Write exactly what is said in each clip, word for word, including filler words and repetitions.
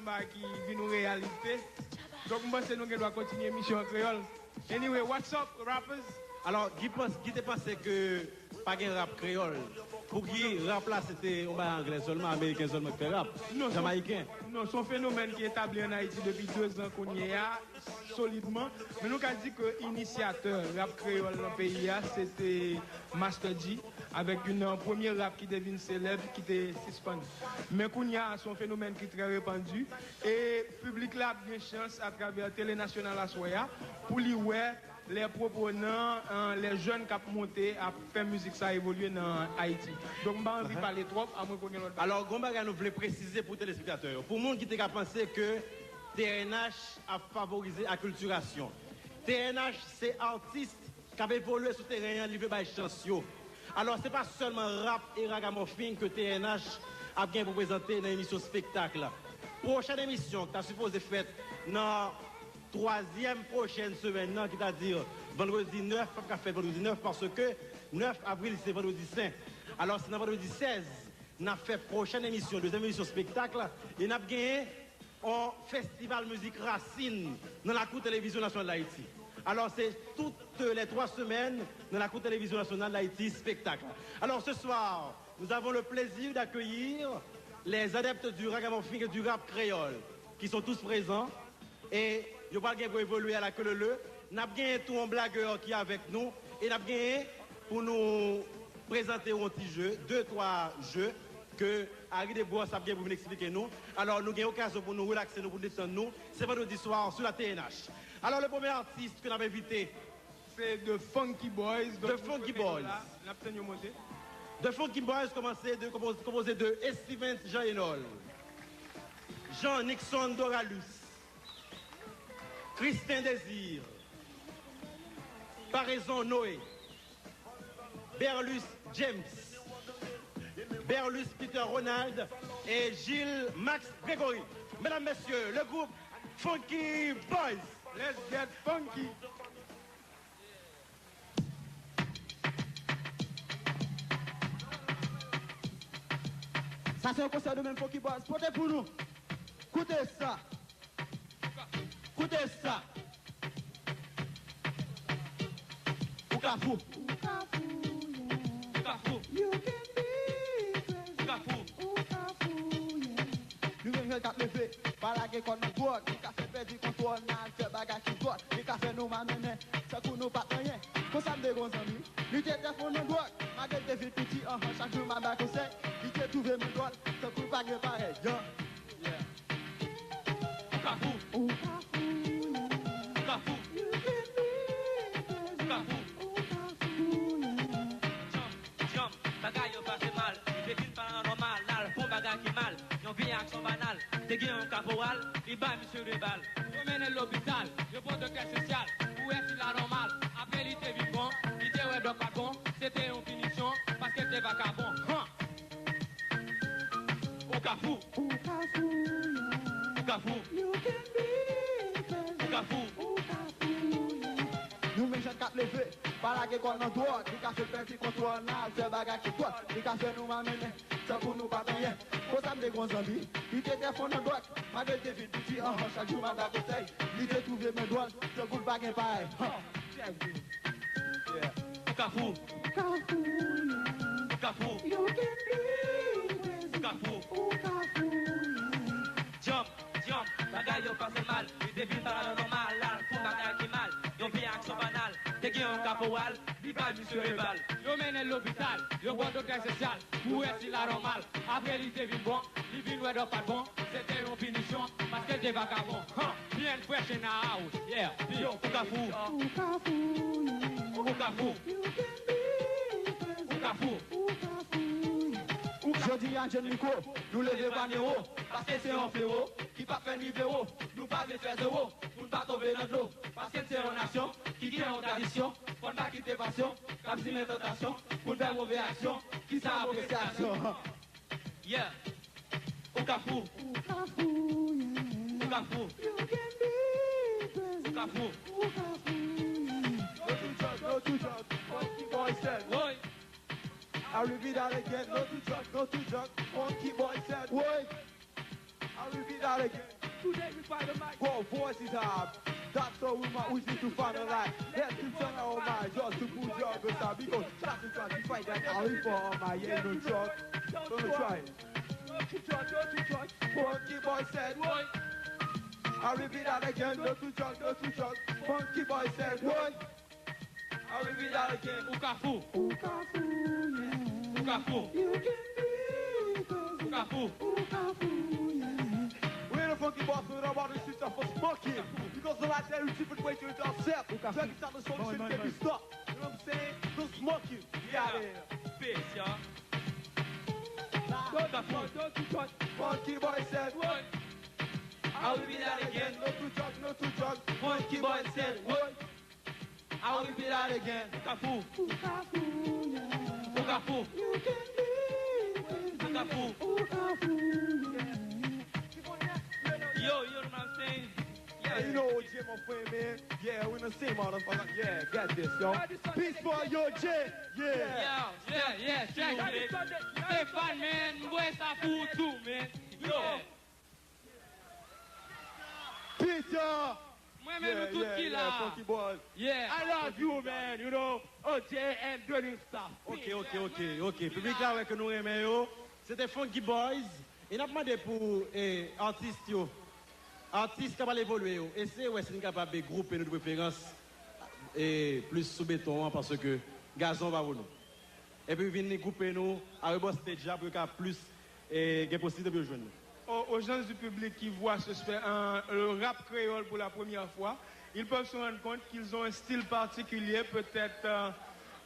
Yon bagay ki vin yon reyalite. Donk, m panse nou gen dwa kontinye emisyon an kreyòl. Anyway, what's up, rappers? Alò, Guy pans-, Guy te panse ke pa gen rap kreyòl. Pou Guy, rap la, se te yon bagay anglè sèlman, ameriken sèlman ki fè rap. Non, se yon, jamayiken. Non, se yon fenomèn ki etabli ann Ayiti depi de zan kounye a, solidman. Men nou ka di ke inisyatè rap kreyòl nan peyi a, se te Master G, avèk youn nan premye rap ki te vin selèb, ki te Sispann. Men kounye a, se yon fenomèn ki trè repandi. E piblik la ap gen chans, atravè tele nasyonal aswè a, pou li wè lè pwoponan, lè jèn k ap monte, ap fè mizik sa evolye nan Ayiti. Donk, m pa anvi pale twòp, amwen ke w gen lòt bagay. Alò, gon bagay nou vle presize pou telespektatè yo. Pou moun ki te ka panse ke T N H ap favorize akiltirasyon. T N H se atis k ap evolye sou teren an, li vle bay chans yo. Alò, se pa sèlman rap e ragamòfin ke T N H ap gen pou prezante nan emisyon espektak la. Pwochèn emisyon ki ta sipoze fèt nan twazyèm pwochèn semèn nan, ki ta di vandredi nèf, p ap ka fèt vandredi nèf, paske nèf avril se vandredi sen. Alò, se nan vandredi sèz, n ap fè pwochèn emisyon, dezyèm emisyon espektak la, e n ap genyen yon festival mizik rasin nan lakou Televizyon Nasyonal d Ayiti. Alò, se toutes les trois semaines nan lakou Televizyon Nasyonal d Ayiti, espektak la. Alors, ce soir, nous avons le plaisir d'accueillir les adeptes du ragamuffin et du rap créole, qui sont tous présents. E yo pral gen pou evolye a la ke lele. N ap genyen tou yon blagè ki avèk nou. E n ap genyen pou nou prezante yon ti je, de, twa je ke Harry Desbrosses ap gen pou vin eksplike nou. Alò, nou gen okazyon pou nou relakse nou, pou nou detann nou. Se vandredi swa sou la T N H. Alors, le premier artiste que n ap envite, se The Funky Boys. The Funky Boys. N ap tann yo monte. The Funky Boys kòmanse de, konpoze, konpoze de Estevens Jean Enol, Jean Nixon Doralus, Christin Désir, Paraison Noé, Berlus James, Berlus Peter Ronald et Gilles Max Grégory. Mesdames, Messieurs, le groupe Funky Boys. Let's get funky. Sa se yon konsè de menm Funky Boys pote pou nou. Koute sa. Koute sa. Ou ka fou. Ou ka fou, yeah. Ou ka fou. You can be crazy. Ou ka fou. Ou ka fou, yeah. Nou menm jèn k ap leve, pa lage kò n nan dwòg. Li ka fè pèdi kontwòl, n al fè bagay ki dwòl. Li ka fè nou malmennen, tankou nou pa t anyen. Konsa m te gon zanmi, li te tèfon nan dwòg. Malgre l te vin piti, anhan, chak jou m ap bay konsèy. Li te twouve m dwòl, tankou l pa gen parèy. Yeah. Ou ka fou. Ou ka fou, yeah. Ou ka fou. You can be crazy. Ou ka fou. Ou ka fou, yeah. Djanm, djanm, bagay yo pase mal. Li te vin pa anòmal, l al fè yon bagay ki mal. Yon vye aksyon banal. Te gen yon kaporal, li bay misye de bal. Yo mennen l lopital, yo pran doktè sosyal. Pou wè si l anòmal. Apre li te vin bon, li te wè dòk pa t bon. Se te yon pinisyon, paske l te vakabon. Han! Ou ka fou. Ou ka fou, yeah. Ou ka fou. You can be crazy. Ou ka fou. Ou ka fou, yeah. Nou menm jèn k ap leve, pa lage kò n nan dwòg. Li ka fè pèdi kontwòl, n al fè bagay ki dwòl. Li ka fè nou malmennen, tankou nou pa t anyen. Konsa m te gon zanmi, li te tèfon nan dwòg. Malgre l te vin piti, anhan, chak jou m ap bay konsèy. Li te twouve m dwòl, tankou l pa gen parèy. Han! Ou ka fou. Ou ka fou. Ou ka fou. You can be crazy. Ou ka fou. Ou ka fou, yeah. Djanm, djanm, bagay yo pase mal. Li te vin pa anòmal, l al fè yon bagay ki mal. Yon vye aksyon banal. Te gen yon kaporal, li bay misye de bal. Yo mennen l lopital, yo pran doktè sosyal. Pou wè si l anòmal. Apre li te vin bon, li vin wè dòk pa t bon. Se te yon pinisyon, paske l te vakabon. Han! P N Fresh in the house. Yeah, yo, ou ka fou. Ou ka fou, yeah. Ou ka fou. You can be crazy. Ou ka fou. Ou ka fou, yeah. Jodi a, jèn Rico, nou leve pa n wo, paske se yon flewo ki p ap fè n rive wo. Nou pa vle fè zewo, pou n pa tonbe nan dlo. Paske n se yon nasyon ki gen yon tradisyon, fò n pa kite pasyon k ap simen tantasyon pou n fè move aksyon. Kisa apresyasyon? Yeah. Ou ka fou. Ou ka fou, yeah. Ou ka fou. You can be crazy. Ou ka fou. Ou ka fou, yeah. No to drug, no to drug, Funky Boy said. Woy. I repeat that again, no to drug, no to drug, Funky Boy said. Woy. I repeat that again. Today we fight the mic. Go, voices up. That's all we might, we need to find a light. Let's do turn our mind just to put your good side. Because that's the time we fight that I for all my, yeah, no joke. Don't try. Don't you judge, don't you judge. Funky boy said, what? I repeat that again. Don't you judge, don't you judge. Funky boy said, what? I repeat that again. Ou ka fou. Ou ka fou, yeah. Ou ka fou. You can be crazy. Ou ka fou. Ou ka fou, yeah. We're the funky boss, we're about to shoot up for smoking. Because the light there is different way to yourself. Ou ka fou. Drug is not the solution, can be stopped. You know what I'm saying? No smoking. Yeah. Peace, y'all. Don't you touch, don't you touch. Funky boy said, what? I will be that again. No to judge, no to judge. Funky boy said, what? I will be that again. Ou ka fou. Ou ka fou, yeah. Ou ka fou. You can be crazy. Ou ka fou. Ou ka fou, yeah. Yo, you know what I'm saying? Yeah, you know O J, my friend, man. Yeah, we in the same motherfucker. Yeah, got this, yo. Peace for yo, J. Yeah. Yeah, yeah, yeah, check it. Stefan, man, m voye sa pou ou tou, man. Yo. Peace, y'all. Mwen menm nou tout ki la. Yeah, Funky Boys. Yeah, I love you, man, you know. O J and the new stuff. Ok, ok, ok, ok. Piblik la wè ke nou renmen yo. Se te Funky Boys. E n ap mande pou, eh, atis yo. Atis k ap al evolye yo. Eseye wè si n kapab, eh, gwoupe nou de preferans, eh, plis sou beton an, paske gazon pa pou nou. Epi vin gwoupe nou arebò stage la pou yo ka plis, eh, gen posiblite pou yo jwenn nou. Aux, aux gens du public qui voient ce spe-, euh, le rap créole pour la première fois, ils peuvent se rendre compte qu'ils ont un style particulier, peut-être, euh,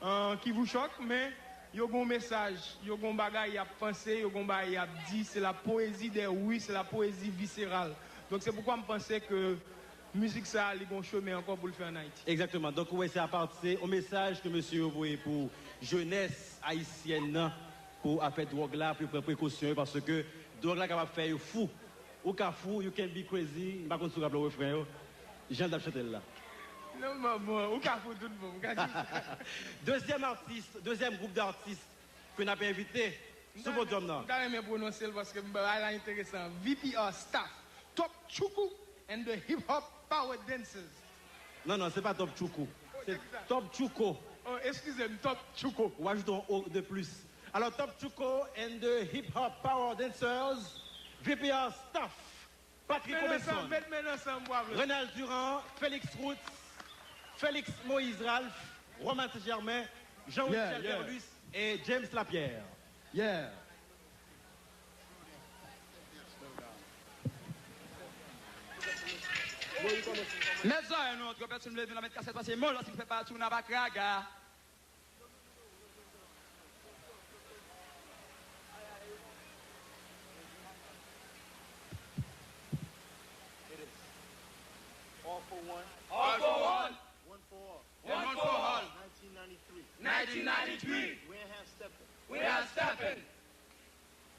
euh, qui vous choque, mais yo gon mesaj, yo gon bagay y ap panse, yo gon bagay y ap di, c'est la poésie des rues, c'est la poésie viscérale. Donc c'est pourquoi m panse ke mizik sa a, li gon chemen ankò pou l fè ann Ayiti. Egzakteman. Donk, ou wè, se apati, se yon mesaj ke mesye yo voye pou jenès ayisyèn nan, pou afè dwòg la, pou yo pran prekosyon yo, paske dwòg la kapab fè yo fou. Ou ka fou, you can be crazy. M pa konn si w raple refren yo, jan l t ap chante l la. Non, bon, bon, ou ka fou tout bon, m ka di w sa. Dezyèm atis, dezyèm gwoup de atis ke n ap envite sou podyòm nan. M ta renmen pwononse l paske bagay la enteresan. V P R staff, Top Tchoukou and the Hip Hop Power Dancers. Non, non, se pa Top Tchoukou. Se Top Tchouko. Oh, eskize m, Top Tchouko. Ou ajoute yon O de plus. Alors, Top Tchouko and the Hip Hop Power Dancers, V P R staff, Patrick Robinson, Renald Durand, Félix Roots, Félix Moïse Ralph, Roman Saint-Germain, Jean-Richel Terlus et James Lapierre. Yeah. Mèt zòrèy nou, twonpèt si m leve nan mèt kasèt pase, molo si m fè pati ou nan bak raga. It is. All for one. All for one. One for all. One for all. Nineteen ninety-three. Nineteen ninety-three. We ain't half stepping. We ain't half stepping.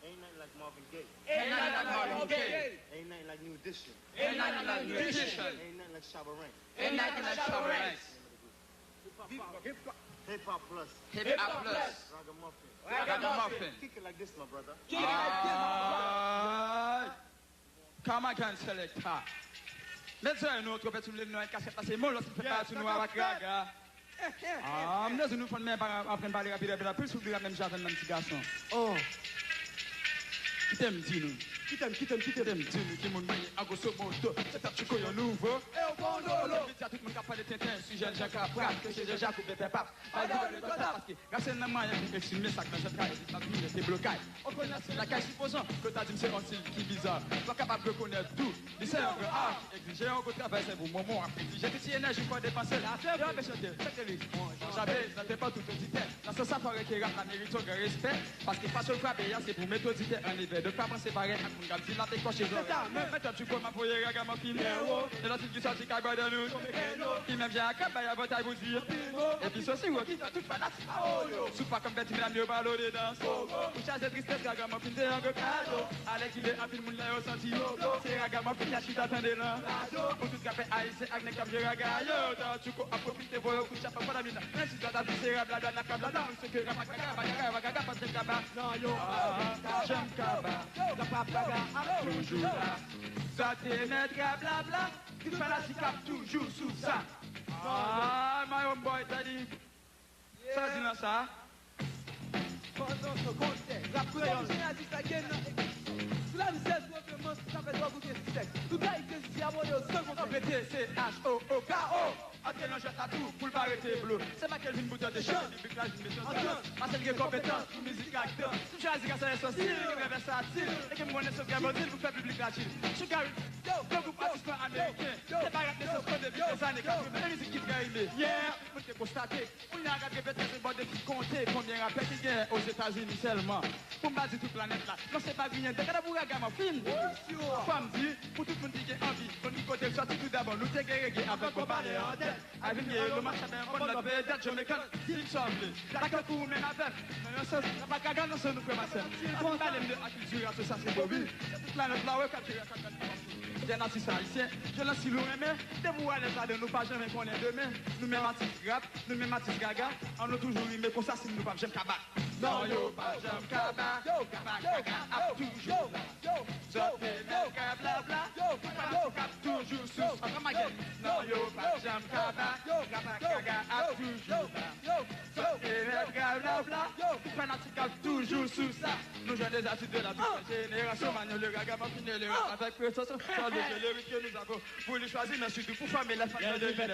Ain't nothing like Marvin Gaye. Ain't nothing like Marvin Gaye. Ain't nothing like New Edition. Ain't nothing like New Edition. Ain't nothing like Shabba Ranks. Ain't nothing like Shabba Ranks. Hip Hop Plus. Hip Hop Plus. Ragamuffin. Ragamuffin. Kick it like this, my brother. Kick it like this, my brother. Come again, selector. Mèt zòrèy nou, twonpèt si m leve nan yon kasèt pase, molo si m fè pati nou avèk raga. Ah, m bezwen nou fann men pa aprann pale rapid, rapid, rapid, soufle la menm jan avè m nan ti gason. Oh. Kite m di nou. Kite m, kite m, kite m. Kite m di nou ki moun mwen ye an grosso modo. Se Top Tchouko yon nouvo. E yo bon dolo. Medya tout moun k ap pale tenten, si jèn jan k ap rap, ke se Jean-Jacques ou byen pèp ap. Pale gouvènman tòtal, paske rap se nan mwayen pou eksprime sa k nan jèn kay, sa vini rete blokay. On konnen stil lakay, sipozon ke w ta di m se yon stil ki biza. W ap kapab rekonèt tou, li se yon gran art ki egzije yon gwo travay, sèvo moman w ap egzije piti enèji fò depanse l. Yo ap chante, chante li. Bon, Jan Jabe, nan te pa tout oditè. Nan sans sa, fò rete rap la merite yon gran respè. Paske fason l frape a, se pou mete oditè an evè. Donk, pa panse parèy ak moun k ap di l ap dekòche zòrèy. Se sa menm. Mèt Tchouko, m ap voye raga m ap fini. E lòt ki sòti kay brother nou. Li menm jan ak bay avantay pou di anpil mo. Epi se siro ki fè tout fanatik pa yo. Sou pa konvèti medam yo pa lode dans. Pou chaje tristès, Gaga Mòfin te yon gwo kado. Alèkile anpil moun lè yo santi yo. Se Gaga Mòfin y a chita tande nan radyo. Pou tout rapè ayisyen ak nèg k ap jwe raga yo. Tchouko ap pwofite voye kout chapa fò la mina. Men si dwa ta visera blabla nan kablabla. Se ke rapa gaga, gaga, gaga, gaga, pa janm kaba. Non, yo, pa janm kaba. Rapa gaga ap toujou la. Sa te mèt rablabla. Tout fanatik ap toujou sou sa. Ah, my homeboy Teddy. Sa di nan sa? Pandan se kontè, rap kreyòl. Jan di sa gen nan egzistans. Sou la misè, gwo demans, sa fè dwòg ou gen sisèk. Tout ayik gen sisi a voye yo san konplè. Rete C H O O K O. Antre nan jwèt la tou, pou l pa rete blo. Se pa ke l vin pou tande chante, piblik la vin mete anbyans. Paske l gen konpetans pou mizik ak dans. Si w chwazi ka sa esans, si l gen vèvè sa, si l. E ke m konnen se vrè modil pou fè piblik la chill. Sou Gary, yo, gwo gwoup atis nwa ameriken. Te pa rap nesans kote depi lèzane katreven, men mizik ki trè ime. Yeah, tout moun te konstate. Kounye a gade repete se bò de ki konte konbyen rapè ki genyen Ozetazini sèlman. Pou m pa di tout planèt la. Non, se pa griyen de gade pou Gaga Mòfin. Fò m di, pou tout moun ki gen anvi konn ki kote l sòti, tou dabò nou te gen rege avèk Bob Marley an tèt. Avin gen Elon Musk avèk yon bon lòt vedèt Jamaican, di m sa w vle. Dakò kou ou menm avè m. Nan yon sans, nan pa Gaga nan son nou frè m a sè m. Avin pale m de akilti raso sa se Bobby. Se tout planèt la wè k ap jere ak Gaga Mòfin. Jèn atis ayisyen, je lans si nou renmen, depi w alèz ladan nou pa janm konnen demen. Nou menm atis rap, nou menm atis gaga, an nou toujou rime konsa si nou p ap janm kaba. Non, yo p ap janm kaba, yo kaba gaga ap toujou la. Sòt te bèl ka blabla, yo kaba yo k ap toujou sou sa. Come again. Non, yo p ap janm kaba, yo kaba gaga ap toujou la. Sòt te bèl ka blabla, yo fanatik ap toujou sou sa. Nous jouons des artistes de la toute jenération, Manno le Gaga, Mòfin le rap avec prétention. Dans le jeu lyrique que nous avons voulu choisir, mais surtout pour former les fans de l'univers.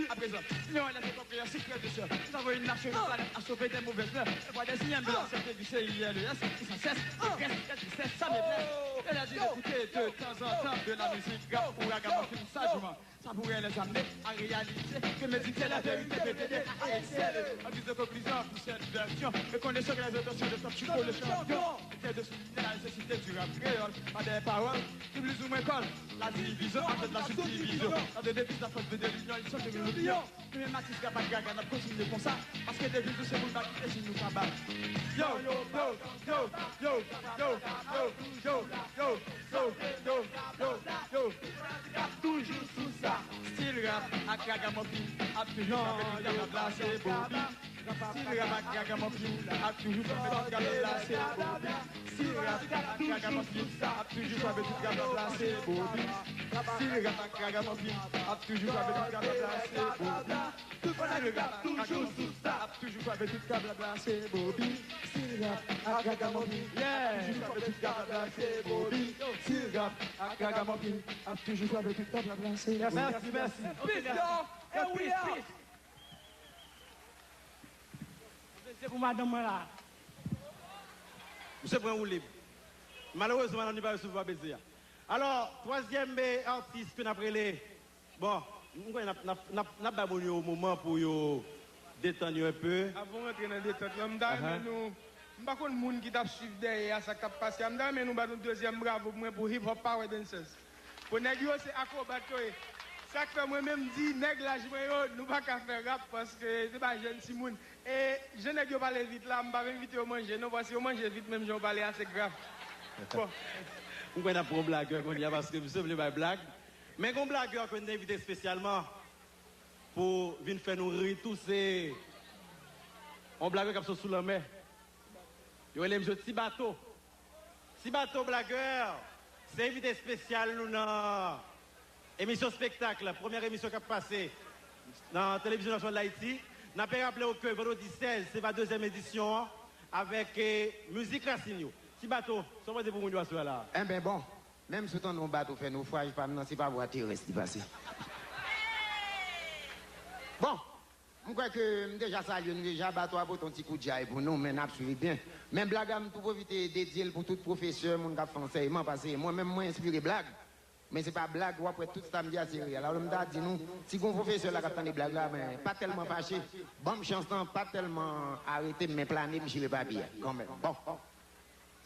À présent, signons les incompréhensibles frères et sœurs. Nous avons une nation, une planète à sauver des mauvaises mœurs. Et voilà des signes de la santé du C I L E S, qui sans cesse progresse, quelle tristesse, ça me blesse. Et la dit d'écouter de temps en temps de la musique rap ou Gaga Mòfin sagement. Ça pourrait les amener à réaliser que méditer la vérité peut aider à exceller. En guise de conclusion pour cette version, reconnaissons que les intentions de Top Chico le champion étaient de souligner la nécessité du rap créole par des paroles qui plus ou moins collent. La division achète la subdivision. Dans des devises, la force de l'union, ils sont de l'union. Nou menm atis rap ak gaga n ap kontinye konsa. Paske deviz nou se moun pa kite si nou kaba. Yo, yo, yo, yo, yo, yo, yo, yo, yo, yo, yo, yo, yo. Ap toujou sou sa. Stil rap ak Gaga Mòfin ap toujou frape tout kaba plase Bobby. Stil rap ak Gaga Mòfin ap toujou frape tout kaba plase Bobby. Stil rap ak Gaga Mòfin ap toujou frape tout kaba plase Bobby. Stil rap ak Gaga Mòfin ap toujou frape tout kaba plase Bobby. Stil rap ak Gaga Mòfin ap toujou frape tout kaba plase Bobby. Stil rap ak Gaga Mòfin ap toujou frape tout kaba plase Bobby. Stil rap ak Gaga Mòfin ap toujou frape tout kaba plase Bobby. Mèsi, mèsi. Peace, y'all, and we out. Mwen se pou madanm mwen la. Misye pran woulib. Malerezman, madanm li pa resevwa beze a. Alò, twazyèm, eh, atis ke n ap rele. Bon, m kwè n ap, n ap, n ap, n ap bay moun yo moman pou yo detann yo enpe. Avan w rantre nan detant lan, m ta renmen nou, m pa konn moun ki t ap swiv dèyè a, sa k t ap pase a. M ta renmen nou ba nou dezyèm bravo pou mwen pou Hip Hop Power Dancers. Pou nèg yo, se akrobat yo ye. Sa k fè mwen menm di nèg laj mwen yo, nou pa ka fè rap paske se pa jèn timoun. E jan nèg yo pale vit la, m p ap envite yo manje non, paske yo manje vit menm jan yo pale a, se grav. Bon. M kwè n ap pran yon blagè kounye a paske misye vle bay blag. Men gen yon blagè ke n te envite espesyalman pou vin fè nou ri tou, se yon blagè k ap sot sou lanmè. Yo rele misye Ti Bato. Ti Bato Blagè, se envite espesyal nou nan emisyon Spektak la, premyè emisyon k ap pase nan Televizyon Nasyonal d Ayiti. N ap raple w ke vandredi sèz, se va dezyèm edisyon an, avèk, eh, mizik rasin yo. Ti Bato, sa w pote pou moun yo aswè la? Enben, bon, menm si w tande yon bato fè nofraj, pa m nan, se pa vwa terès li pase. Bon, m kwè ke m deja salye nou deja, bato a pote yon ti kout jay pou nou, men n ap swiv byen. Men blag la, m tou pwofite dedye l pou tout pwofesè, moun k ap fè ansèyman, paske mwen menm, mwen enspire blag. Men se pa blag, w ap wè tout sa m di a se reyèl. Alò, m ta di nou, si gon pwofesè la k ap tande blag la, men pa tèlman fache. Ban m chans lan, pa tèlman arete m, men plane m, chire papye a, kanmenm. Bon.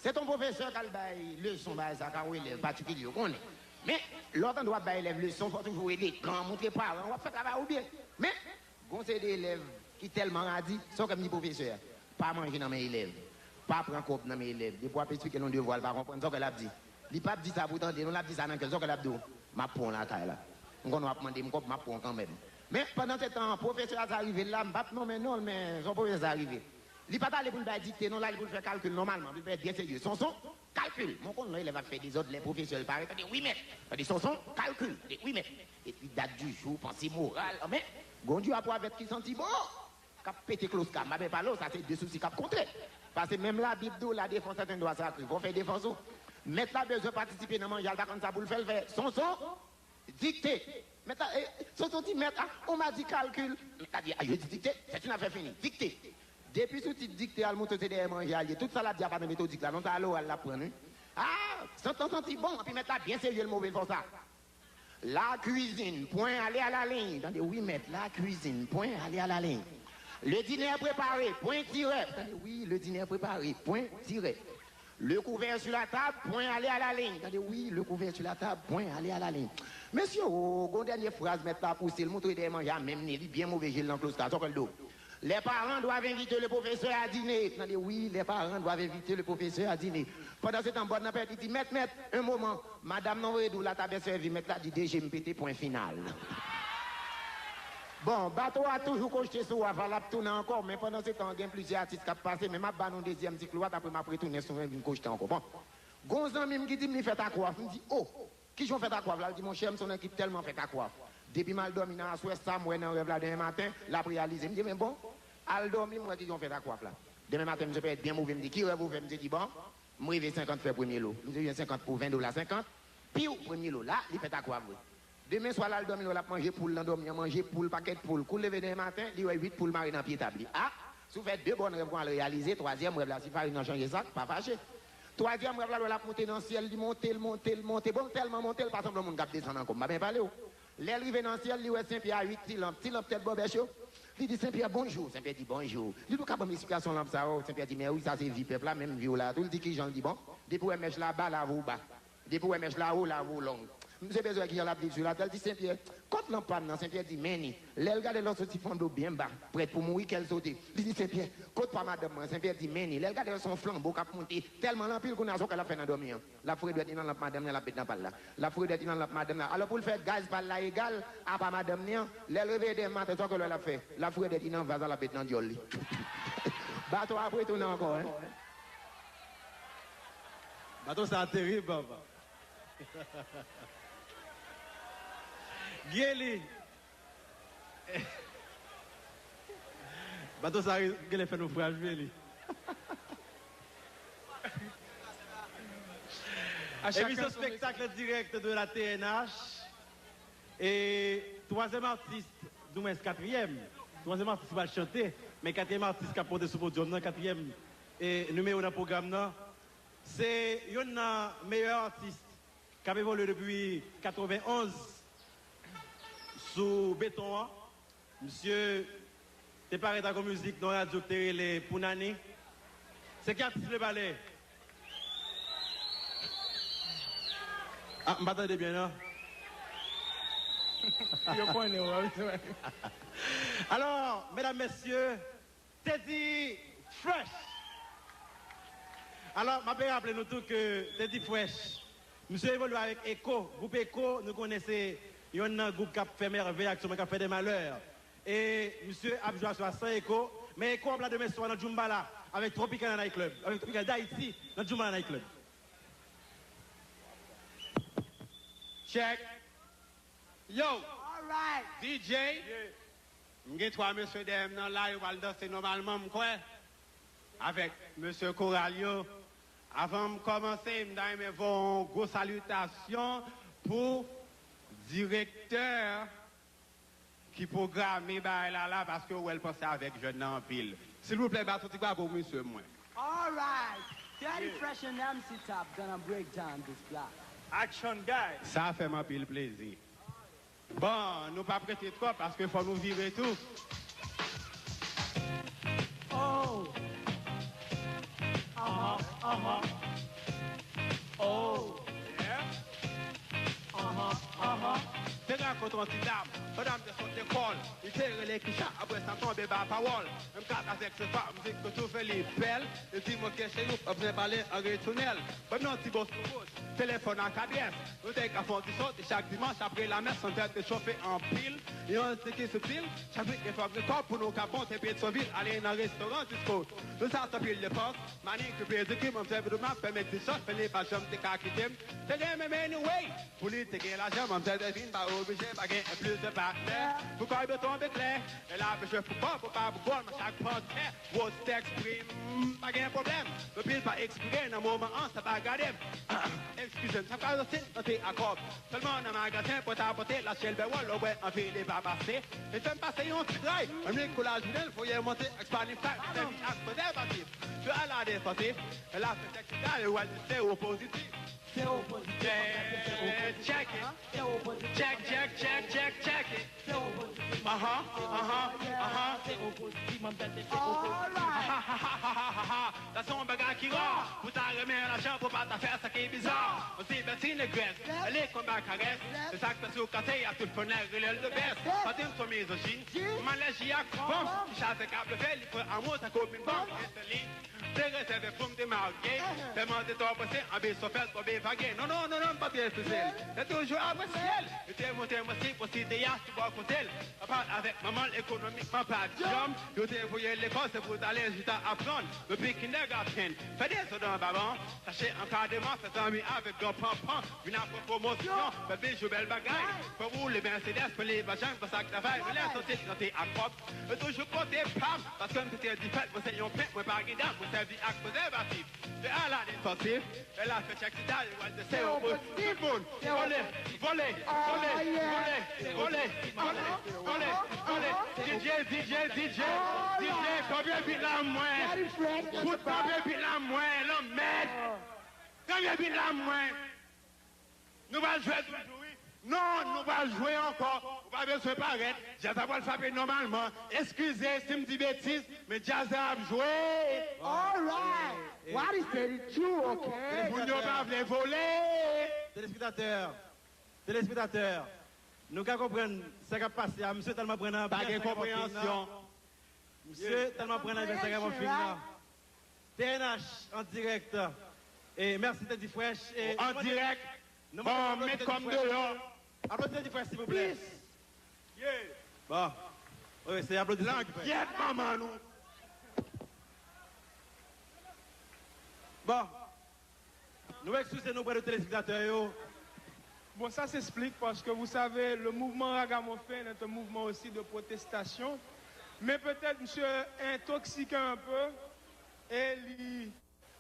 Se t on pwofesè k al bay leson, bagay sa, ka yon elèv patikilye, w konnen. Men, lè w tande w ap bay elèv leson, fò w toujou elegan, montre paran w ap fè travay ou byen. Men, gon seri de elèv ki tèlman radi, sa w kwè m di pwofesè a, pa manje nan men elèv, pa pran kòb nan men elèv. Depi w ap esplike l yon devwa, l pa konprann, sa w kwè l ap di? Li p ap di sa pou w tande, non, l ap di sa nan kè l, sa w kwè l ap di w? M ap pran w lakay la. M konnen w ap mande m kòb, m ap pran w kanmenm. Men, pandan se tan an, pwofesè a sa rive l la, m p ap nonmen non l, men se yon pwofesè sa rive. Li pa t ale pou l bay dikte, non, l ale pou l fè kalkil nòmalman, pou l fè byen serye. Sonson, kalkil. Mwen konn lè elèv ap fè dezòd, lè pwofesè l parèt, tande, wi mèt. Tande, Sonson, kalkil. Tande, wi mèt. Epi dat di jou, panse moral. Men, gon djòl a pwovèb ki santi bon, k ap pete kloska. M pa byen pale w, sa se de sousi k ap kontre. Paske menm Labib di w, la défense est un droit sacré. Fò w fè defans ou. Mèt la bezwen patisipe nan manje a, l ta konn sa pou l fè, l fè. Sonson, dikte. Mèt la, eh, Sonson di, mèt, ah, on m'a dit calcul. Mèt la di, ah, je dis dictée, c'est une affaire finie. Dikte. Depi sou tit dikte a, l montre se dèyè manje a l ye. Tout sa l ap di a pa nan metodik la, non, sa a loral l ap pran, wi. Ah, Sonson santi bon, epi mèt la byen serye, l move, l fè w sa. La cuisine, point, allez à la ligne. Tande, wi, mèt, la cuisine, point, allez à la ligne. Le dîner est préparé, point, tirè. Tande, wi, le dîner est préparé, point, tirè. Le couvert sur la table, point, allez à la ligne. Tande, wi, le couvert sur la table, point, allez à la ligne. Mesye, o, gon dènye fraz mèt la pouse, l montre dèyè manje a menm ni, li byen move je l nan kloska, sa w kwè l di w? Les parents doivent inviter le professeur à dîner. Tande, wi, les parents doivent inviter le professeur à dîner. Pandan se tan, bòn nan pèdi di, mèt, mèt, un moment, madanm nan voye di w la tab sèvi, mèt la di, deje m pete, pwen final. Bon, bato a toujou kochte sou waf la, l ap tounen ankò, men pandan se tan, gen plizyè atis k ap pase, men m ap ba nou dezyèm ti klou a, apre m ap retounen sou mwen vin kochte ankò. Bon, gon zanmi m ki di m li fèt ak waf, m di, o, kijan w fèt ak waf la? L di, monchè, m se yon nèg ki tèlman fèt ak waf. Depi m al dòmi nan aswè, sa m wè nan rèv la demen maten, l ap reyalize. M di, men bon, al dòmi, m wè kijan w fèt ak waf la. Demen maten, misye parèt byen move, m di, ki rèv ou fè? Misye di, bon, m reve senkant fè premye lo. Misye jwenn senkant pou ven dola, senkant, piw, premye lo. La, li fèt ak waf vre. Demen swa, l al dòmi, l wè l ap manje poul nan dòmi an, manje poul, pakèt poul. Kou l leve demen maten, li wè uit poul mare nan pye tab li. A! Si w fè de bòn rèv, w al reyalize, twazyèm rèv la, si farin nan chanje sak, pa fache. Twazyèm rèv la, l wè l ap monte nan syèl, li monte, l monte, l monte. Bon, l tèlman monte, l pa sanble yon moun k ap desann ankò. M pa byen pale w. Lè l rive nan syèl, li wè Senpyè a uit ti lanp, ti lanp tèt bòbèch yo. Li di, Senpyè, bonjou. Senpyè di, bonjou. Li di, ou ka ban m esplikasyon lanp sa yo? Senpyè di, men wi, sa se vi pèp la, menm vi w la tou. Li di, kijan? L di, bon, depi w wè mèch la ba, lave w ba. Depi w wè mèch la wo, lave w long. Misye bezwen wè kijan l ap viv sou latè. L di, Senpyè, kot lanp pa m nan? Senpyè di, men ni. Lè l gade l, l soti flanbo byen ba, prèt pou mouri, kè l sote. Li di, Senpyè, kot pa madanm mwen? Senpyè di, men ni. Lè l gade l, se yon flanbo k ap monte. Tèlman l anpil, kounye a, sa w kwè l ap fè nan dòmi an? L ap foure dwèt li nan lanp madanm li an, l ap met nan pa l la. L ap foure dwèt li nan lanp madanm li an. Alò, pou l fè gaz pa l la egal, apa madanm li an, lè l reveye demen maten, sa w kwè l ap fè? L ap foure dwèt li nan vaz la, l ap met nan dyòl li. Bato a ap retounen ankò, en. Bato sa a terib, papa. Gyeli. Bato sa a genlè fè nofraj, Gyeli. Emisyon spektak an dirèk de la T N H. E twazyèm atis, du mwens katriyèm, twazyèm atis ki pral chante, men katriyèm atis k ap monte sou podyòm nan, katriyèm e nimewo nan pwogram nan, se youn nan meyè atis k ap evolye depi katrevenn onz sou beton an. Misye te parèt ak yon mizik nan yon radyo ki te rele Pounani. Se ki atis le pale? Ah, m pa tande byen, non. Yo konnen, w ap jwe. Alò, medam, mesye, Teddy Fresh. Alò, m ape raple nou tou ke Teddy Fresh, misye evolye avèk Eko. Gwoup Eko, nou konnen se yonn nan gwoup k ap fè mèvèy aktyèlman, k ap fè de malè. E misye ap jwe aswè a san Eko, men Eko ap la demen swa nan Djoumbala avèk Tropicana Night Club, avèk Tropicana d'Haïti nan Djoumbala Night Club. Check. Yo! Alright. D J, m gen twa mesye dèyè m nan la, yo pral danse nòmalman, m kwè, avèk mesye koral yo. Avan m kòmanse, m ta renmen voye yon gwo salitasyon pou direktè ki pwograme bagay la la, paske w wè l panse avèk jèn nan anpil. Silvouplè, bat yon ti bravo pou mesye mwen. Alright. Teddy Fresh and M C Top gonna break down this block. Action, guys. Sa fè m anpil plezi. Bon, nou p ap rete twòp paske fò nou vire tou. Oh. Uh-huh, uh-huh. Oh. Yeah. Rakonte yon ti dam, pandan m te sot lekòl, li te rele Kisha, apre sa tonbe ba pawòl. M kat avèk se pa, m di ke twouve li bèl, li di m, "Oke cheri, ou pa bezwen pale an retounèl." Ban m yon ti bòs pou bòs, telefòn ak adrès. Nou te ka fè yon ti soti chak dimanch apre lamès, san tèt te chofe anpil. Yon ti ki sitil, chak wik gen fòk gen kòb pou nou ka monte Petyonvil, ale nan restoran disko. Nou sa t anpil depans, manikir, pedikir, manmzèl vin m ap fè m ti chòch, men li pa janm te ka kite m. Te gen menm anyway, pou li te gen lajan, manmzèl te vin pa oblije, pa gen plis de patnè. Pou kòb yo tonbe klè, e la pe jwe pou kòb, pou pa pou gòl, men chak pantè, gwo tèks prim, pa gen pwoblèm. Depi l pa ekspire nan moman an, sa pa gade m. Eskize m, sa pa soti nan te a kòb. Sèlman nan magazen, pòtapote, lache l bè wòl, lè w wè anvi li pa pase. Li fè m pase yon tray, menm li kou lajounen, l voye monte ak Spanify, sèvi ak prezèvatif. Yo a la defansif, e la fè tèks egal, yo wè l di sewo pozitif. Sewo pozitif, check it. Sewo pozitif, check, check, check, check, check it. Sewo pozitif. Aha, aha, aha. Sewo pozitif, manmzèl se sewo pozitif. Alright. Ha, ha, ha. Sa se yon bagay ki ra. Pou ta renmen lajan, pou pa ta fè sa ki biza. Yon ti bèl ti negrès, li konn ba karès. Se sa k fè si w kase a tout fò nèg rele l the best. Pa di m son mizojin, m alèji ak fanm. Ki chache k ap leve, li pran anmou tankou min bank. E se li te rezève pou m te marye. Tèlman te twò prese, anbisyon fè l tonbe vage. Non, non, non, non, m pa t refize l. Te toujou apresye l. Li te montre mwen si posite a sou bò kote l. Papa l avèk manman l ekonomikman pa t janm. Yo te voye l lekòl, se pou l t ale chita aprann. Depi kindergarten, fè dezòd anba ban, chache ankadreman, fè zanmi avèk gran panpan. Vin aprann pwomosyon, fè bijou bèl bagay. Fè woule Mercedes, men li pa janm fè sa k travay. Men lè soti l nan te ak kòb, yo toujou pote pa m. Paske m te di fèt, mwen se yon pent, mwen pa gen dam, mwen sèvi ak prezèvatif. Se a la defansif, e la fè chèk si ta yo wè se yo pou tout moun. Vole, vole, vole, vole, vole, vole, vole, vole. D J, D J, D J, D J, tonbe bit la mwen. Fout tonbe bit la mwen, lanmèd. Tonbe bit la mwen. Nou pral jwe toujou, wi. Non, nou pral jwe ankò. Ou pa bezwen parèt. Djaz la pral frape nòmalman. Eskize si m di betiz, men djaz la ap jwe. Alright. What is the true, okay? Moun yo pa vle vole. Telespektatè, telespektatè, nou ka konprann sa k ap pase a. Misye tèlman pran nan anbyans sa k ap fin nan. Misye tèlman pran nan anbyans sa k ap fin nan. T N H an dirèk. E mèsi Teddy Fresh. E an dirèk. Bon, met kòm deyò. Aplodi Teddy Fresh, silvouplè. Bon. Wi, se aplodisman. Langyèt manman nou. Bon. Nou eskize nou prè de telespektatè yo. Bon, ça s'explique parce que vous savez, le mouvement ragamuffin est un mouvement aussi de protestation. Mais peut-être monsieur est intoxiqué un peu et li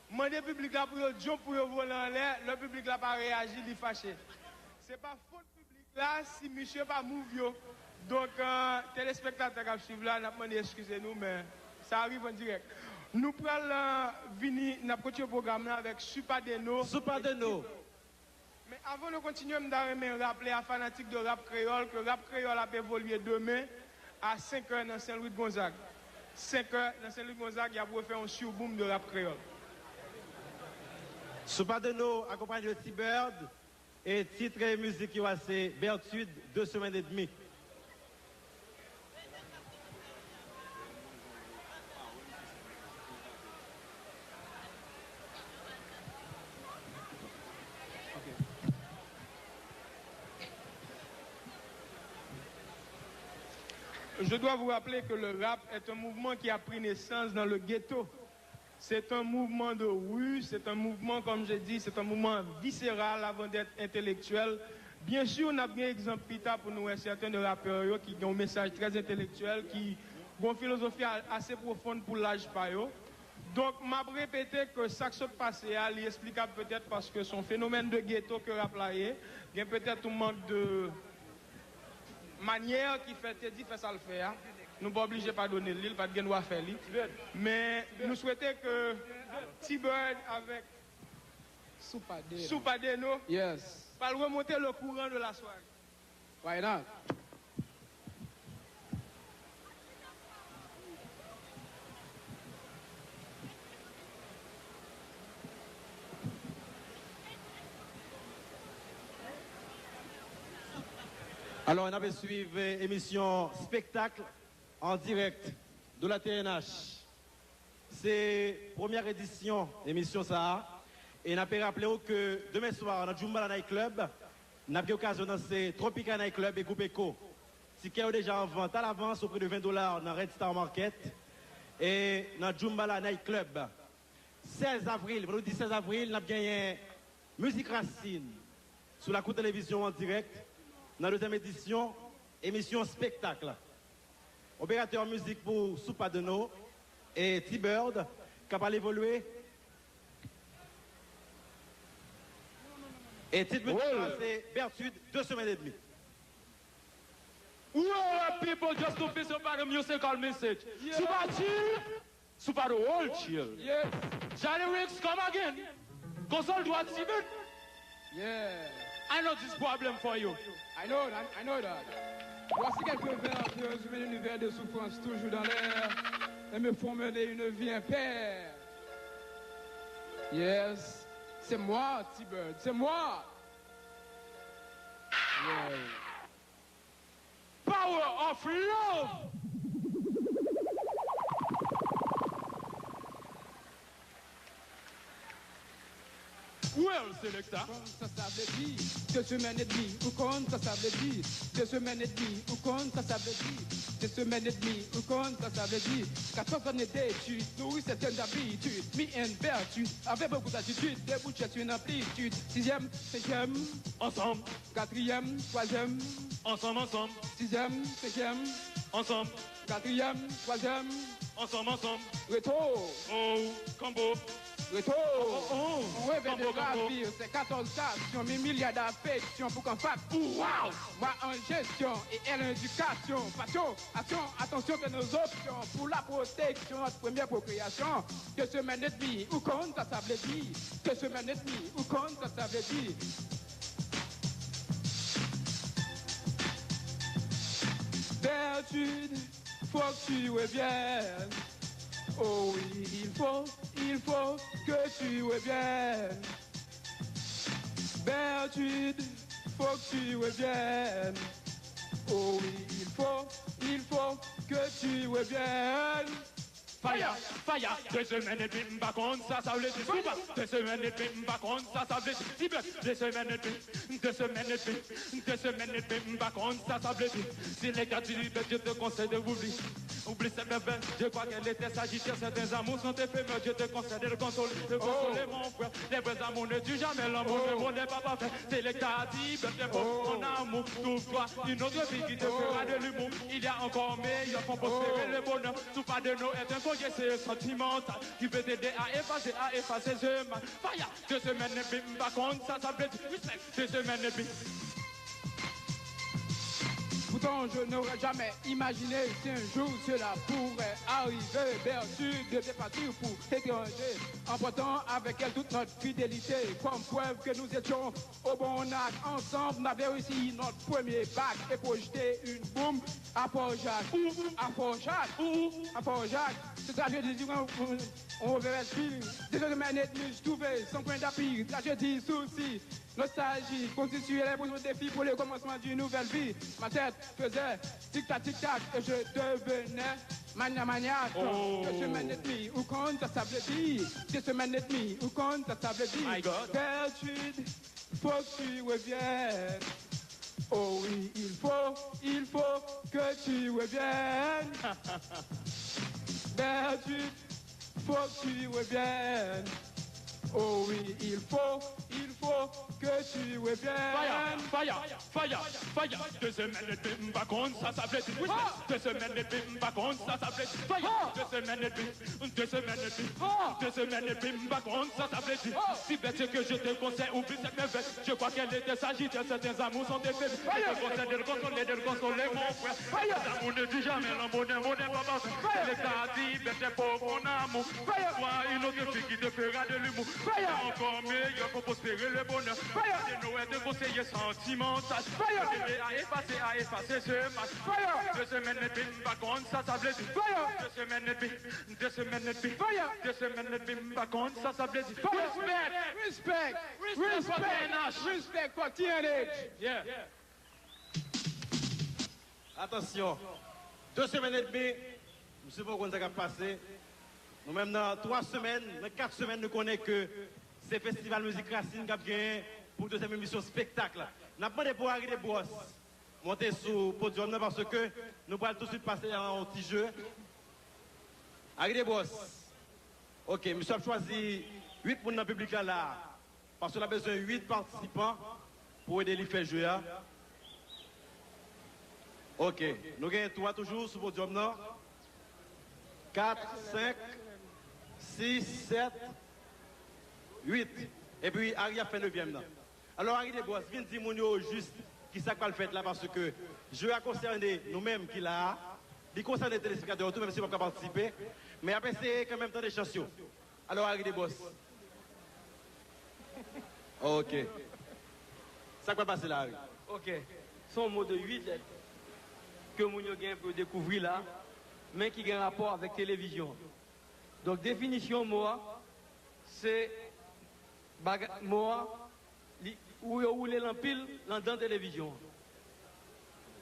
mande piblik la pou yo jump, pou yo vole anlè, lè piblik la pa reyaji, li fache. Se pa fot piblik la si misye pa move yo. Donk, euh, telespektatè k ap swiv la, n ap mande eskize nou, men sa rive an dirèk. Nou pral, euh, vini, n ap kontinye pwogram nan avèk Supadeno. Supadeno. Men avan nou kontinye, m ta renmen raple a fanatik de rap kreyòl ke rap kreyòl ap evolye demen a senk è nan Sen Lwi Gonzag. Senk è nan Sen Lwi Gonzag, y ap refè yon surboom de rap kreyòl. Supadeno akonpanye de T-Bird. E tit mizik yo a se Berthude, deux semaines et demie. Je dois vous rappeler que le rap est un mouvement qui a pris naissance dans le ghetto. C'est un mouvement de rue, c'est un mouvement, comme je dis, c'est un mouvement viscéral avant d'être intellectuel. Byen si, n ap gen egzanp pita pou nou wè sèten de rapè yo ki gen yon mesaj trè entelektyèl, ki gen yon filozofi a-, ase pwofon pou laj pa yo. Donk, m ap repete ke sa k sot pase a, li esplikab petèt paske se yon fenomèn de geto ke rap la ye. Gen petèt yon mank de manyè ki fè Teddy fè sa l fè a. Nou pa oblije padone l li, li pa t gen dwa fè li. Men nou swete ke T-Bird avèk Supadeno pral remonte le courant de la soirée. Why not? Alò, n ap swiv emisyon Spektak an dirèk de la T N H. Se premyè edisyon emisyon sa a. E n ap raple w ke demen swa nan Djoumbala Night Club, n ap gen okazyon danse Tropica Night Club e gwoup Eko. Tikè yo deja an vant alavans o pri de ven dola nan Red Star Market. E nan Djoumbala Night Club, sèz avril, vandredi sèz avril, n ap genyen Mizik Rasin sou Lakou Televizyon an dirèk nan dezyèm edisyon emisyon Spektak. Operatè mizik pou Soupa de No e T-Bird k ap al evolye. E tit mizik la se Bertud, de semèn edmi. Whoa, people, just to feel some part of musical message. Soupa chill. Soupa the world chill. Yes. Jolly Ricks, come again. Konsol dwat, Steven. Yeah. I know this problem for you. I know that, I know that. Voici quelques vers qui résument l'univers de souffrance toujours dans l'air et me font mener une vie impaire. Yes, c'est moi, T-Bird, c'est moi. Yeah. Power of love. Well, selector. Konn sa sa vle di, de semèn edmi, ou konn sa sa vle di, de semèn edmi, ou konn sa sa vle di, de semèn edmi, ou konn sa sa vle di, quatorze années d'études, nourri certaines habitudes, me and Bertud, avec beaucoup d'attitude, débouché sur une amplitude, sixième, cinquième, ensemble. Katriyèm, twazyèm. Ansanm, ansanm. Sizyèm, senkyèm. Ansanm. Katriyèm, twazyèm. Ansanm, ansanm. Reto. Oh, kanbo. Reto. Oh, oh, oh. Kanbo, kanbo. Revè de gravir, se katòz stasyon, mi milya dafeksyon pou kanfak. Wow! Mwa an jesyon e èl endikasyon. Pasyon, aksyon, atansyon, se nos options pou la pwoteksyon ant premyè pwokreyasyon. De semèn edmi, ou konn sa sa vle di. De semèn edmi, ou konn sa sa vle di. Bertud, faut que tu reviennes. Oh oui, il faut, il faut que tu reviennes. Bertud, faut que tu reviennes. Oh oui, il faut, il faut que tu reviennes. Fire, fire, de semèn edmi, m pa konn sa sa vle di. Soupa, de semèn edmi, m pa konn sa sa vle di. Tibèt, de semèn edmi, de semèn edmi, de semèn edmi, m pa konn sa sa vle di. Si le gars du Tibet, je te conseille de oubli, oubli cette merveille. Je crois qu'elle était sagittaire, certains amours sont éphémères. Je te conseille de le consoler, de consoler mon frère. Les vrais amours ne durent jamais, l'amour ne, oh, n'est pas parfait. C'est le gars du Tibet, les pauvres en amour trouvent toi une autre vie qui te fera de l'humour. Il y a encore meilleur pour prospérer le bonheur. Soupa de No est un collier, c'est sentimental qui peut t'aider à effacer, à effacer ce mal. Fire, de semèn edmi, m pa konn sa sa vle di. Respect, de semèn edmi. Pourtant, je n'aurais jamais imaginé si un jour cela pourrait arriver. Bertud de partir pour étranger, emportant avec elle toute notre fidélité, comme preuve que nous étions au bon acte. Ensemble, on avait réussi notre premier bac et projeté une bombe à Port-Jacques. À Port-Jacques. À Port-Jacques. C'est ça, je dis, on, on, on verra le film. Désormais, net, nous trouver sans point d'appui. Tragédie, souci, nostalgie, constituer les besoins défis pour le commencement d'une nouvelle vie. Ma tête faisait tic-tac, tic-tac, et je devenais mania, maniaque. Oh. Deux semaines et demie, ou konn sa sa vle di. Deux semaines et demie, ou konn sa sa vle di. My God. Bertud, faut que tu reviennes. Oh oui, il faut, il faut que tu reviennes. Bertud, faut que tu reviennes. Oh oui, il faut, il faut que tu reviennes. Fire, fire, fire, fire. Deux semaines et demie, m pa konn sa sa vle di. Respect. Deux semaines et demie, m pa konn sa sa vle di. Fire. Deux semaines et demie, deux semaines et demie, deux semaines et demie, m pa konn sa sa vle di. Si bête que je te conseille, oublie cette merveille. Je crois qu'elle était sagittaire, certains amours sont éphémères. Je te conseille de le consoler, de le consoler, mon frère. L'amour ne dure jamais, l'amour n'est, l'amour n'est pas parfait. C'est le gars du Tibet, les pauvres en amour. Toi, une autre fille qui te fera de l'humour. Encore meilleur pour prospérer le bonheur. C'est Noël de conseiller sentimental. T'aider à effacer, à effacer ce mal. Deux semaines et demie, m pa konn sa sa vle di. Deux semaines et demie, deux semaines et demie, deux semaines et demie, m pa konn sa sa vle di. Respect. Respect. Respect for T N H. Respect for T N H. Yeah. Atansyon. De semèn edmi, misye poko konn sa k ap pase. Nou menm nan twa semèn, nan kat semèn, nou konnen ke se festival mizik rasin k ap genyen pou dezyèm edisyon espektak la. N ap mande pou Harry Desbrosses monte sou podyòm nan paske nou pral tousuit pase a yon ti je. Harry Desbrosses. Ok, misye ap chwazi uit moun nan piblik la la. Paske l ap bezwen uit patisipan pou ede li fè je a. Ok, nou gen twa toujou sou podyòm nan. Kat, senk, sis, sèt, uit. Epi Harry ap fè nevyèm nan. Alò, Harry Desbrosses, vin di moun yo jis kisa k pral fèt la, paske je a konsène nou menm ki la a. Li konsène telespektatè yo tou, menm si yo p ap ka patisipe. Men y ap eseye kanmenm tande chans yo. Alò, Harry Desbrosses. Ok. Sa k pral pase la, Harry? Ok. Se yon mo de uit lèt ke moun yo gen pou yo dekouvri la, men ki gen rapò avèk televizyon. Donk, definisyon mo a, se baga-, mo a, li, ou yo woule l anpil nan dan televizyon an.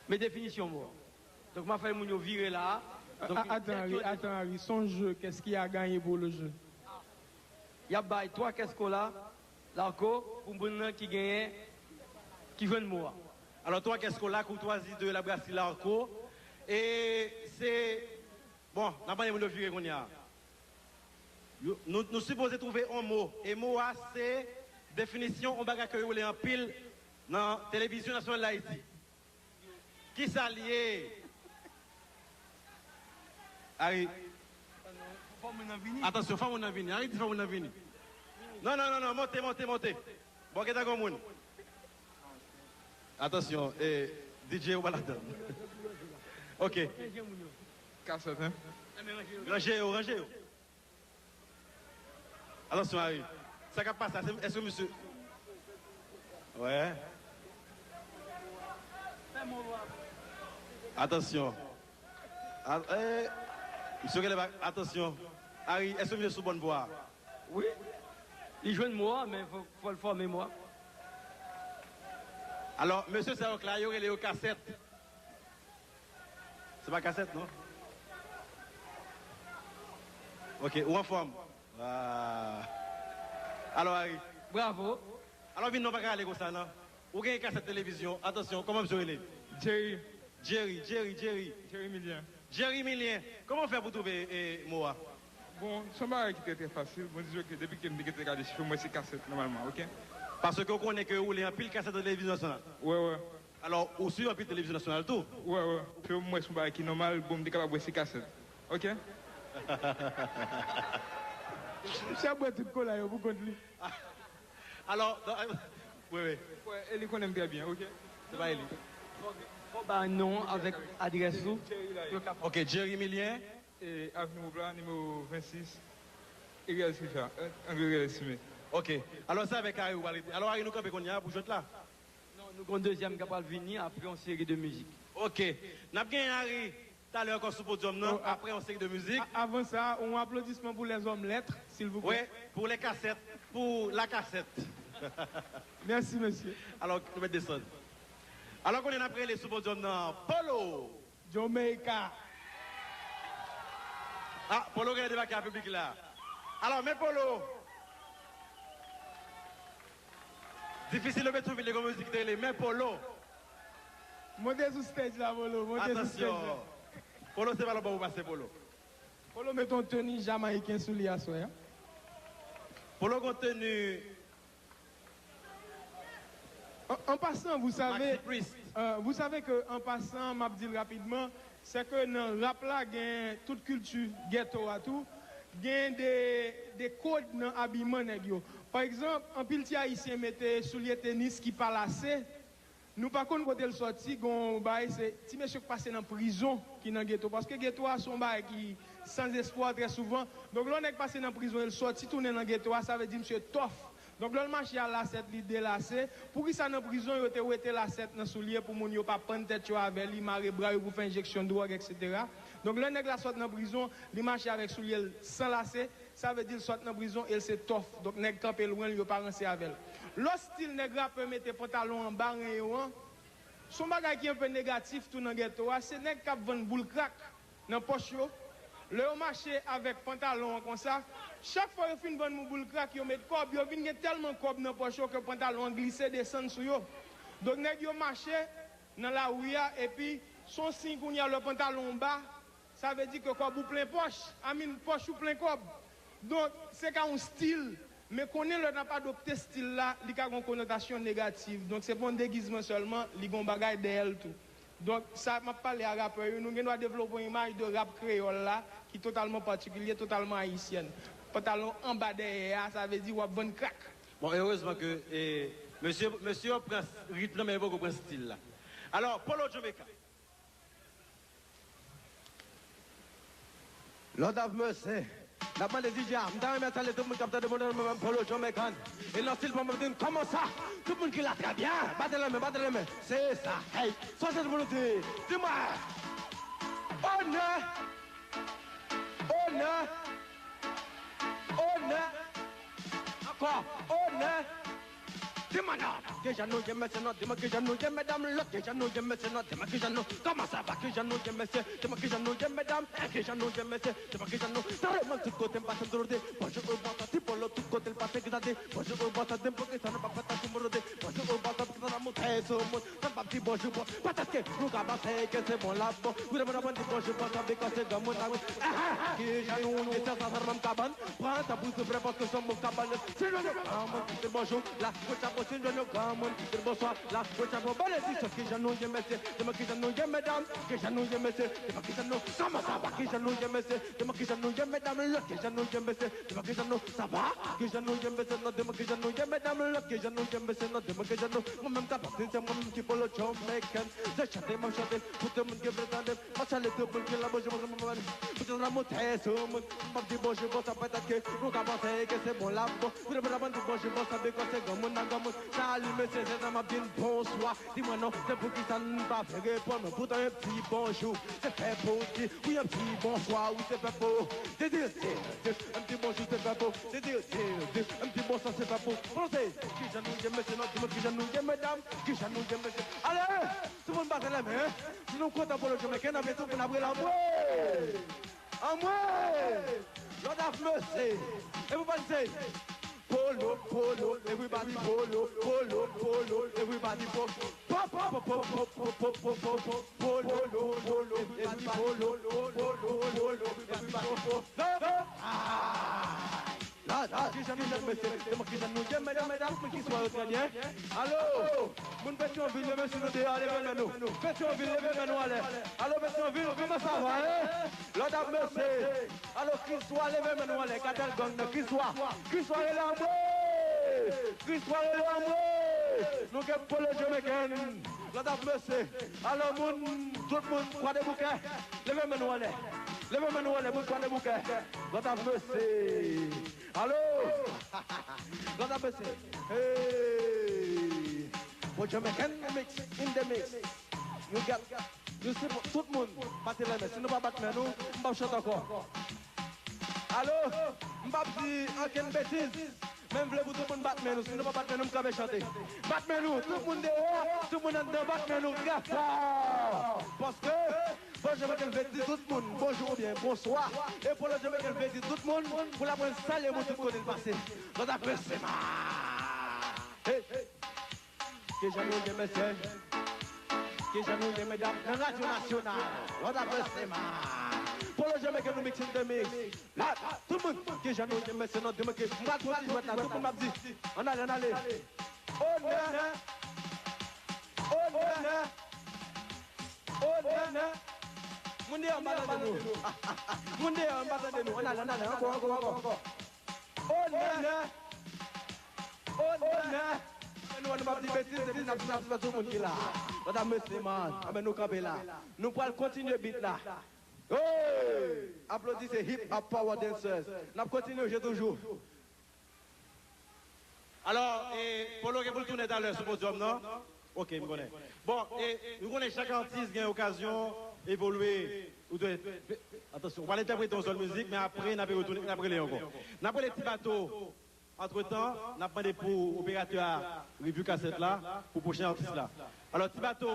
Men definisyon mo a. Donk, m ap fè moun yo vire la a. Donk, a-, atan, Harry, atan, Harry. Son jeu, qu'est-ce qui a gagné pour le jeu? Y ap bay twa kès kola, Larco, pou moun nan ki genyen, ki jwenn mo a. Alò, twa kès kola, koutwazi de la brasserie Larco. E se, bon, n ap mande moun yo vire kounye a. Yo, nou, nou sipoze twouve yon mo. E mo a, se definisyon yon bagay ke yo woule anpil nan televizyon nasyonal Dayiti. Kisa l ye? Ay. Fò moun nan vini. Atansyon, fò moun nan vini. Ay, di fò moun nan vini. Non, non, non, non, monte, monte, monte. Bon, gentan gon moun. Atansyon, eh, D J ou pa ladann. Ok. Kasèt, hein? Ranje yo, ranje yo. Atansyon, Harry. Sa k ap pase la, se, èske misye. Wè. Atansyon. A, eh, misye genlè pa, atansyon. Harry, èske misye sou bòn vwa a? Wi. Li jwenn mo a, men fò, fò l fòme mo a. Alò, mesye sa yo k la, yo rele yo kasèt. Se pa kasèt, non? Ok, ou anfòm? Ah. Alò, Harry. Bravo. Alò, vin non pa ka ale konsa, non. Ou gen kasèt televizyon. Atansyon, kòman misye rele? Jerry. Jerry, Jerry, Jerry. Jerry Milien. Jerry Milien. Kòman w fè pou twouve, eh, mo a? Bon, se yon bagay ki trè, trè fasil. Bon, dizon ke depi ke m te gentan gade chif yo, m wè se kasèt, nòmalman, ok? Paske w konnen ke yo woule anpil kasèt nan televizyon nasyonal. Wè, wè. Alò, ou swiv anpil televizyon nasyonal tou? Wè, wè. Fè m wè se yon bagay ki nòmal, bon, m te kapab wè se kasèt. Ok? Misye ap bwè tout kola yo pou kont li. Alò, wi, wi. Wè, e li konnen m trè byen, ok? Se pa Eli. Fò w ba non avèk adrès ou. Ok, Jerry Milien. E Avenue Robla, nimewo vennsis, Iriel Silva, André Iriel Estimé. Ok. Alò, se avèk Harry ou pral rete. Alò, Harry, nou kanpe kounye a pou jwèt la. Non, nou gen yon dezyèm k ap pral vini apre yon seri de mizik. Ok. N ap gen Harry talè ankò sou podyòm nan, oh, a-, apre yon seri de mizik. A-, avan sa, yon aplodisman pou les hommes lettres, silvouplè. Wi, pou les cassettes, pou la kasèt. Mèsi, mesye. Alò, nou mèt desann. Alò, kounye a n ap rele sou podyòm nan, Polo. Jamaica. Ah, Polo genlè debake ak piblik la. Alò, men Polo. Difisil yo met sou vil, li gon mizik ki te rele men Polo. Monte sou stage la, Polo. Monte sou stage la. Atansyon. Polo, se pa lòt bò pou pase, Polo. Polo met yon teni jamayiken sou li aswè a. Polo gon teni. En, en passant, vous savez, Maxi Priest. Euh, vous savez que, en passant, m ap di l rapidman, c'est que nan rap la, gen tout kilti ghetto a tou, gen de, de kod nan abiman nèg yo. Pa egzanp, anpil ti Ayisyen mete soulye tenis ki pa lase, nou pa konn kote l sòti, gon bagay, se ti mesye k pase nan prizon ki nan ghetto. Paske ghetto a se yon bagay ki san espwa trè souvan. Donk, lè yon nèg pase nan prizon e l sòti tounen nan ghetto a, sa vle di misye tough. Donk, lè l mache a lasèt, li delase. Poukisa nan prizon yo te wete lasèt nan soulye pou moun yo pa pann tèt yo avè li, mare bra yo pou fè enjeksyon dwòg, etsetera? Donk, lè nèg la sot nan prizon, li mache avèk soulye l san lase, sa vle di l sot nan prizon e l se tough. Donk, nèg kanpe lwen l, yo pa ranse avè l. Lòt stil nèg rapè mete pantalon anba ren yo an, Se yon bagay ki enpe negatif tou nan geto a, se nèg k ap vann boul krak nan pòch yo. Lè yo mache avèk pantalon an konsa, chak fwa yo fin vann moun boul krak, yo met kòb, yo vin gen tèlman kòb nan pòch yo ke pantalon an glise desann sou yo. Donk nèg yo mache nan lari a, epi se yon siy kounye a lè pantalon w ba, sa vle di ke kòb ou plen pòch, I mean, pòch ou plen kòb. Donk, se ka yon stil, men konnen lè n ap adopte stil la, li ka gen yon konotasyon negatif. Donk, se pa yon degizman sèlman, li gen yon bagay dèyè l tou. Donk, sa m ap pale a rapè yo, nou gen dwa devlope yon imaj de rap kreyòl la, ki totalman patikilye, totalman ayisyèn. Pantalon anba dèyè a, sa vle di w ap vann krak. Bon, erezman ke, eh, mesye, mesye yo pran ritm nan, men yo poko pran stil la. Alò, Polo Jamaica. Lord have mercy. N ap mande D J a, m ta renmen salye tout moun k ap tande mwen nan men Polo Jamaican. E nan stil pa m ap di n kòman sa? Tout moun ki la, trè byen. Bate lanmen, bate lanmen. Se sa. Hey, sa se pou nou di. Di mwen. Onè. Onè. Onè. Ankò. Onè. Di mwen non. Kijan nou ye, mesye, non? Di mwen kijan nou ye, medam? Lòt, kijan nou ye, mesye, non? Di mwen kijan nou. Kòman sa va? Kijan nou ye, mesye? Di mwen kijan nou ye, medam? Eh, kijan nou ye, mesye? Di mwen kijan nou. Sa remonte tout kote m pase m toujou di bonjou ou bonswa, ti Polo tout kote l pase ki sa di bonjou ou bonswa, di m poukisa nou pa fè tankou moun di bonjou ou bonswa, poukisa n ap monte sou moun. Sa m p ap di bonjou bon, petèt ke nou ka panse ke se bon l ap bon. Wi, depi n ap di bonjou bon, sa vle di se granmoun la, wi. Kijan nou ye, sa, sa, sa, nan menm kabann. Pran tan pou soufle paske se yon bon kabann. Si jwenn yon granmoun ki di bonjou, la, kout chapo, si jwenn yon granmoun ki di bonswa, la, kout chapo. Benediksyon, kijan nou ye, mesye? Di mwen kijan nou ye, medam? Kijan nou ye, mesye? Di mwen kijan nou. Kòman sa va? Kijan nou ye, mesye? Di mwen kijan nou ye, medam? Lòt, kijan nou ye, mesye? Di mwen kijan nou. Sa va? Kijan nou ye, mesye? Non, di mwen kijan nou ye, medam? Lòt, kijan nou ye, mesye? Non, di mwen kijan nou. Mwen menm kapab di se mwen menm ki Polo Jamaican. Se chante m ap chante pou tout moun ki vle tande m. M ap salye tout moun ki la, bonjou, bonjou, bonjou. Pou tout la monte sou moun. M ap di bonjou, bonswa, petèt ke nou ka panse ke se bon l ap bon. Pou tout moun ap di bonjou, bonswa, bikòs se granmoun nan granmoun. Salut, mesye, se sa m ap di n bonswa. Di mwen non, se poukisa n pa vle reponn mwen? Poutan yon ti bonjou se fè pou di, wi, yon ti bonswa, wi, se fè pou di, di, di, di, yon ti bonjou se fè pou di, di, di, di, yon ti bonswa se fè pou. Pwononse, kijan nou ye, mesye, non? Di mwen kijan nou ye, medam? Kijan nou ye, mesye? Ale! Tout moun bate lè men, hein? Si nou kontan Polo Jamaican, anmwe, tout moun ap rele anmwe! Anmwe! Lord have mercy! Everybody say, Polo, Polo, everybody Polo, Polo, Polo, everybody Polo, Polo, Polo, everybody Polo, Polo, Polo, everybody Polo. Ah! Kijan nou ye, mesye? Di mwen kijan nou ye, medam, medam? Moun ki swa yo, trè byen. Alo! Moun Petyonvil yo, mesye, nou deyò, leve men nou. Petyonvil, leve men nou anlè. Alo, Petyonvil, kòman sa va, hein? Lord have mercy. Alo, Kriswa, leve men nou anlè. Katèl gang nan, Kriswa. Kriswa, rele anmwe! Kriswa, rele anmwe! Nou gen Polo Jamaican. Lord have mercy. Alo, moun, tout moun, Kwadèboukè, leve men nou anlè. Leve men nou anlè, moun Kwadèboukè. Lord have mercy. Alo! Lord have mercy. Hey! Polo Jamaican mix in the mix. You got, you see, tout moun, bate lè men. Si nou pa bat men nou, m p ap chante ankò. Alo, m p ap di ankenn betiz, men m vle pou tout moun bat men nou. Si nou pa bat men nou, m kanpe chante. Bat men nou, tout moun deyò, tout moun anndan, bat men nou trè fò. Paske Polo Jamaican vle di tout moun bonjou oubyen bonswa. E Polo Jamaican vle di tout moun pou l aprann salye moun tout kote l pase. Lord have mercy, man. Hey, hey. Kijan nou ye, mesye? Kijan nou ye, medam? Nan radyo nasyonal. Lord have mercy, man. Polo Jamaican nou mix in the mix. La, tout moun, kijan nou ye, mesye? Non, di mwen ki, m pral pran ti jwèt la, tout moun m ap di. Ann ale, ann ale. Onè. Onè. Onè. Moun deyò, m pa tande nou. Moun deyò, m pa tande nou. Ann ale, ann ale, ankò, ankò, ankò. Onè. Onè. Nou, nou p ap di betiz, epi n ap, n ap, n ap tout moun ki la. Lord have mercy, man. Anben, nou kanpe la. Nou pral kontinye beat la. Hey! Aplodi, se hip hop power dancers. N ap kontinye jwe toujou. Alò, e, Polo gen pou l tounen talè sou podyòm nan? Ok, m konnen. Bon, e, nou konnen chak atis gen okazyon evolye. Ou dwe, atansyon, ou pral entèprete yon sèl mizik, men apre, n ap retounen, n ap rele ankò. N ap rele Ti Bato. Antretan, n ap mande pou operatè a review kasèt la pou pwochen atis la. Alò, Ti Bato,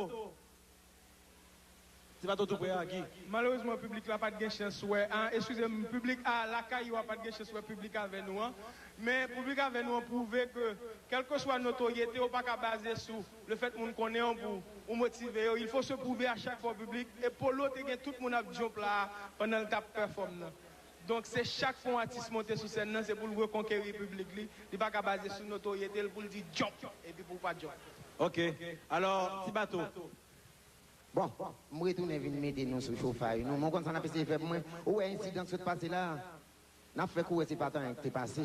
Ti Bato tou prè a, Guy. Malerezman, piblik la pa t gen chans wè, ah, eskize m, piblik a lakay yo a pa t gen chans wè piblik avè nou an. Men piblik avè nou an pwouve ke, kèlkeswa notoryete, ou pa ka baze sou lefèt moun konnen w pou ou motive yo. Il faut se prouver à chaque fois, piblik. E Polo te gen tout moun ap jump la pandan l t ap pèfòm nan. Donk, se chak fwa yon atis monte sou sèn nan, se pou l rekonkeri piblik li. Li pa ka baze sou notoryete l pou l di jump, epi pou w pa jump. Ok. Alò, Ti Bato. Bon, m retounen vin mete nou sou chofay nou. Men w konn sa n ap eseye fè pou mwen? Ou wè ensidan k sot pase la a? N ap fè kou wè se pa t anyen k te pase.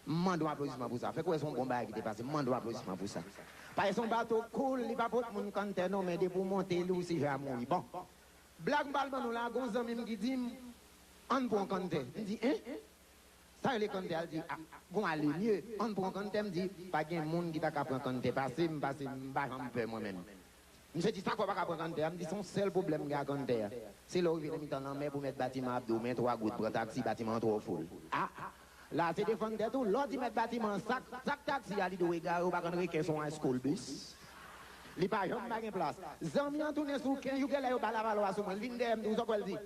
M mande w aplodisman pou sa. Fè kou wè se yon bon bagay ki te pase. M mande w aplodisman pou sa. Paske se yon bato cool, li pa pot moun kanntè non, men depi w monte li, ou sijè a mouri. Bon, blag m pral ban nou la, gon zanmi m ki di m, ann pran kanntè. M di, en? Sa rele kanntè a? L di, a, gon ale mye, ann pran kanntè. M di, pa gen moun ki ta ka pran kanntè pase m, pase m pa janm pè mwen menm. Misye di, sa k fè w pa ka pran kanntè a? M di, se yon sèl pwoblèm m gen ak kanntè a. Se lè w rive nan mitan lanmè pou mèt batiman ap di w, men twa goud, pran taksi, batiman an twò fou. A, la se defann tèt ou. Lè w di mèt batiman an, sa k, sa k taksi a, li di w egare, ou pa konn reken se yon high school bus. Li pa janm pa gen plas. Zanmi an tounen sou kenz jou, genlè yo ba lavalwa sou mwen. L vin dèyè m tou, sa w kwè l di?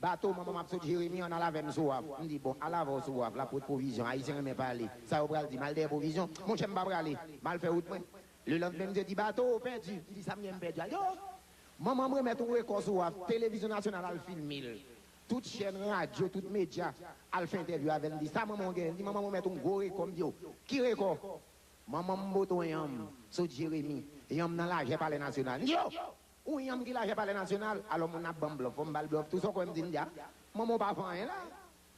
Bato, manman m ap sot Jeremi, ann al avè m sou waf. M di, bon, al avè w sou waf la, pot pwovizyon, Ayisyen renmen pale. Sa yo pral di m? Al dèyè pwovizyon? Monchè, m pa prale. M al fè wout mwen. Lelandmen, misye di, Bato, ou pèdi. M di, sa m gen m pèdi? Al di, o! Manman m remèt yon rekò sou waf. Televizyon nasyonal al filme l. Tout chèn radyo, tout medya al fè entèvyou avè l. M di, sa manman w genyen? L di, manman m remèt yon gwo rekò. M di, o, ki rekò? Manman m pote yon yanm sot Jeremi. Yanm nan lajè Palè Nasyonal. M di, o! Ou yanm ki lajè Palè Nasyonal, alò moun nan ap ban m blòf, fò m ba l blòf tou, sa w kwè m di m di a? Manman w pa fè anyen la.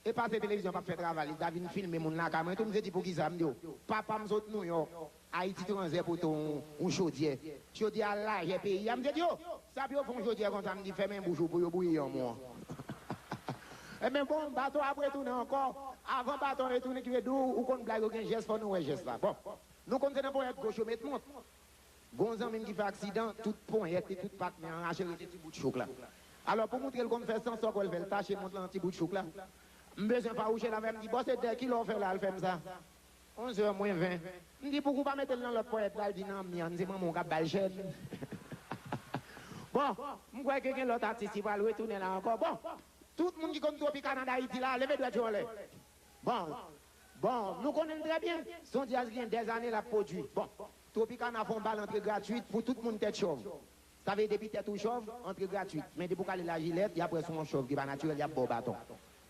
E pase televizyon p ap fè travay li, li ta vin filme moun lakay mwen tou, misye di poukisa, m di yo, papa m sot Nouyòk, Ayiti Tranzè pote yon, yon chodyè. Chodyè a lajè peyi a, misye di yo, sa pou yo fè yon chodyè konsa, m di fèmen bouch ou pou yo bouyi yanm ou an. Ebyen bon, bato ap retounen ankò, avan bato an retounen ki vle di w, ou konn blag yo gen jès, fò nou wè jès la. Bon, nou konn se nan ponyèt goch yo met mont. Gon zanmi m ki fè aksidan, tout ponyèt li, tout patnè an rache, rete ti bout chouk la. Alò, pou moutre l konn fè san, sa w kwè l fè, l tache mont lan an ti bout chouk la. M bezwen fawouche l avè m, di, bòs, e dè kilè w fè la, l fè m sa? Onzè mwen ven. M di, pouki w pa mete l nan lòt ponyèt la? L di, nan myann, se manman w k ap ba l chèn. Bon, m kwè ke gen lòt atis ki pral retounen la ankò. Bon, tout moun ki konn Tropicana Dayiti la, leve dwèt yo anlè. Bon, bon, nou konnen l trè byen. Se yon djaz ki gen dèzane l ap pwodui. Bon, Tropicana fè yon bal antre gratwit pou tout moun tèt chòv. Sa vle di depi tèt ou chòv, antre gratwit. Men depi w kale lajilèt, y ap wè se yon chòv ki pa natirèl, y ap ba w baton.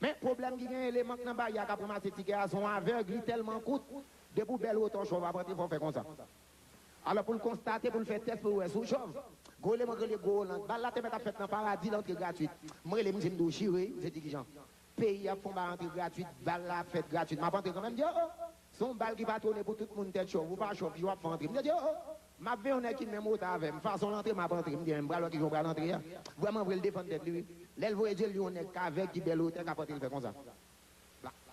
Men pwoblèm ki genyen, eleman k nan baryè a k ap ranmase tikè a, se yon avèg, li tèlman kout, depi w bèl wotè w chòv ap antre, fò w fè konsa. Alò, pou l konstate, pou l fè tès, pou l wè si w chòv. Gwo eleman k rele Gwo Oland. Bal la te mèt ap fèt nan Paradi, l antre gratwit. M rele misye, m di w, chire, misye di, kijan? Peyi ap fè yon bal antre gratwit, bal la ap fèt gratwit. M ap antre kanmenm, m di, o, o, se yon bal ki patwone pou tout moun tèt chòv. Ou pa chòv, yo ap fè antre. M di, o, o, m ap veye yon nèg ki menm wotè avè m. Fason l antre, m ap antre. M di, men m pral wè kijan w pral antre a. Vrèman vre, l defann tèt li, wi. Lè l voye je l, li yon nèg k avèg, ki bèl wotè, k ap antre, l fè konsa.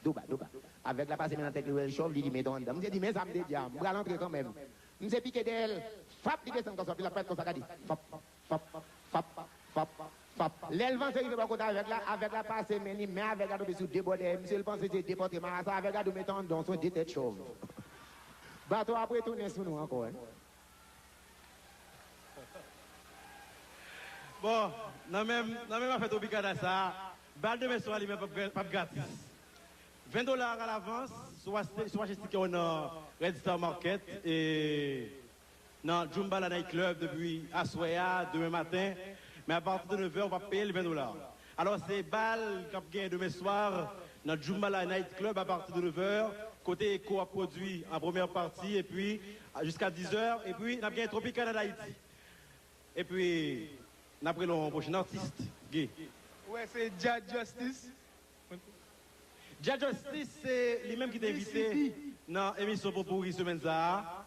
Douba, douba. Avèg la pase men nan tèt li, wè l chòv, li di, mete w anndan. Misye di, men sa m te di a, m pral antre kanmenm. Misye pike dèyè l, fap, li desann konsa, epi l ap fè konsa, gade. Fap, fap, fap, fap, fap. Lè l vanse rive bò kote avèg la, avèg la pase men li, men avèg la tonbe sou de bò dèyè misye, l panse se de pòtre marasa, avèg la di w mete anndan, w se de tèt chòv. Bato ap retounen sou nou ankò, wi. Bon, nan menm, nan menm afè Tropicana sa a, bal demen swa li menm p ap gra-, p ap gratis. Ven dola alavans, si w achte, si w achte tikè w nan Red Star Market, e nan Djoumbala Night Club depi aswè a, demen maten, men apati de nevè, w p ap peye l ven dola. Alò, se bal k ap genyen demen swa nan Djoumbala Night Club apati de nevè, kote Eko ap pwodui an premyè pati, epi jiska dizè, epi n ap genyen Tropicana Dayiti. Epi, n ap rele yon pwochen atis, Guy. Wè, se Jah Justice. Jah Justice, se li menm ki te envite nan emisyon Popouri semèn sa a.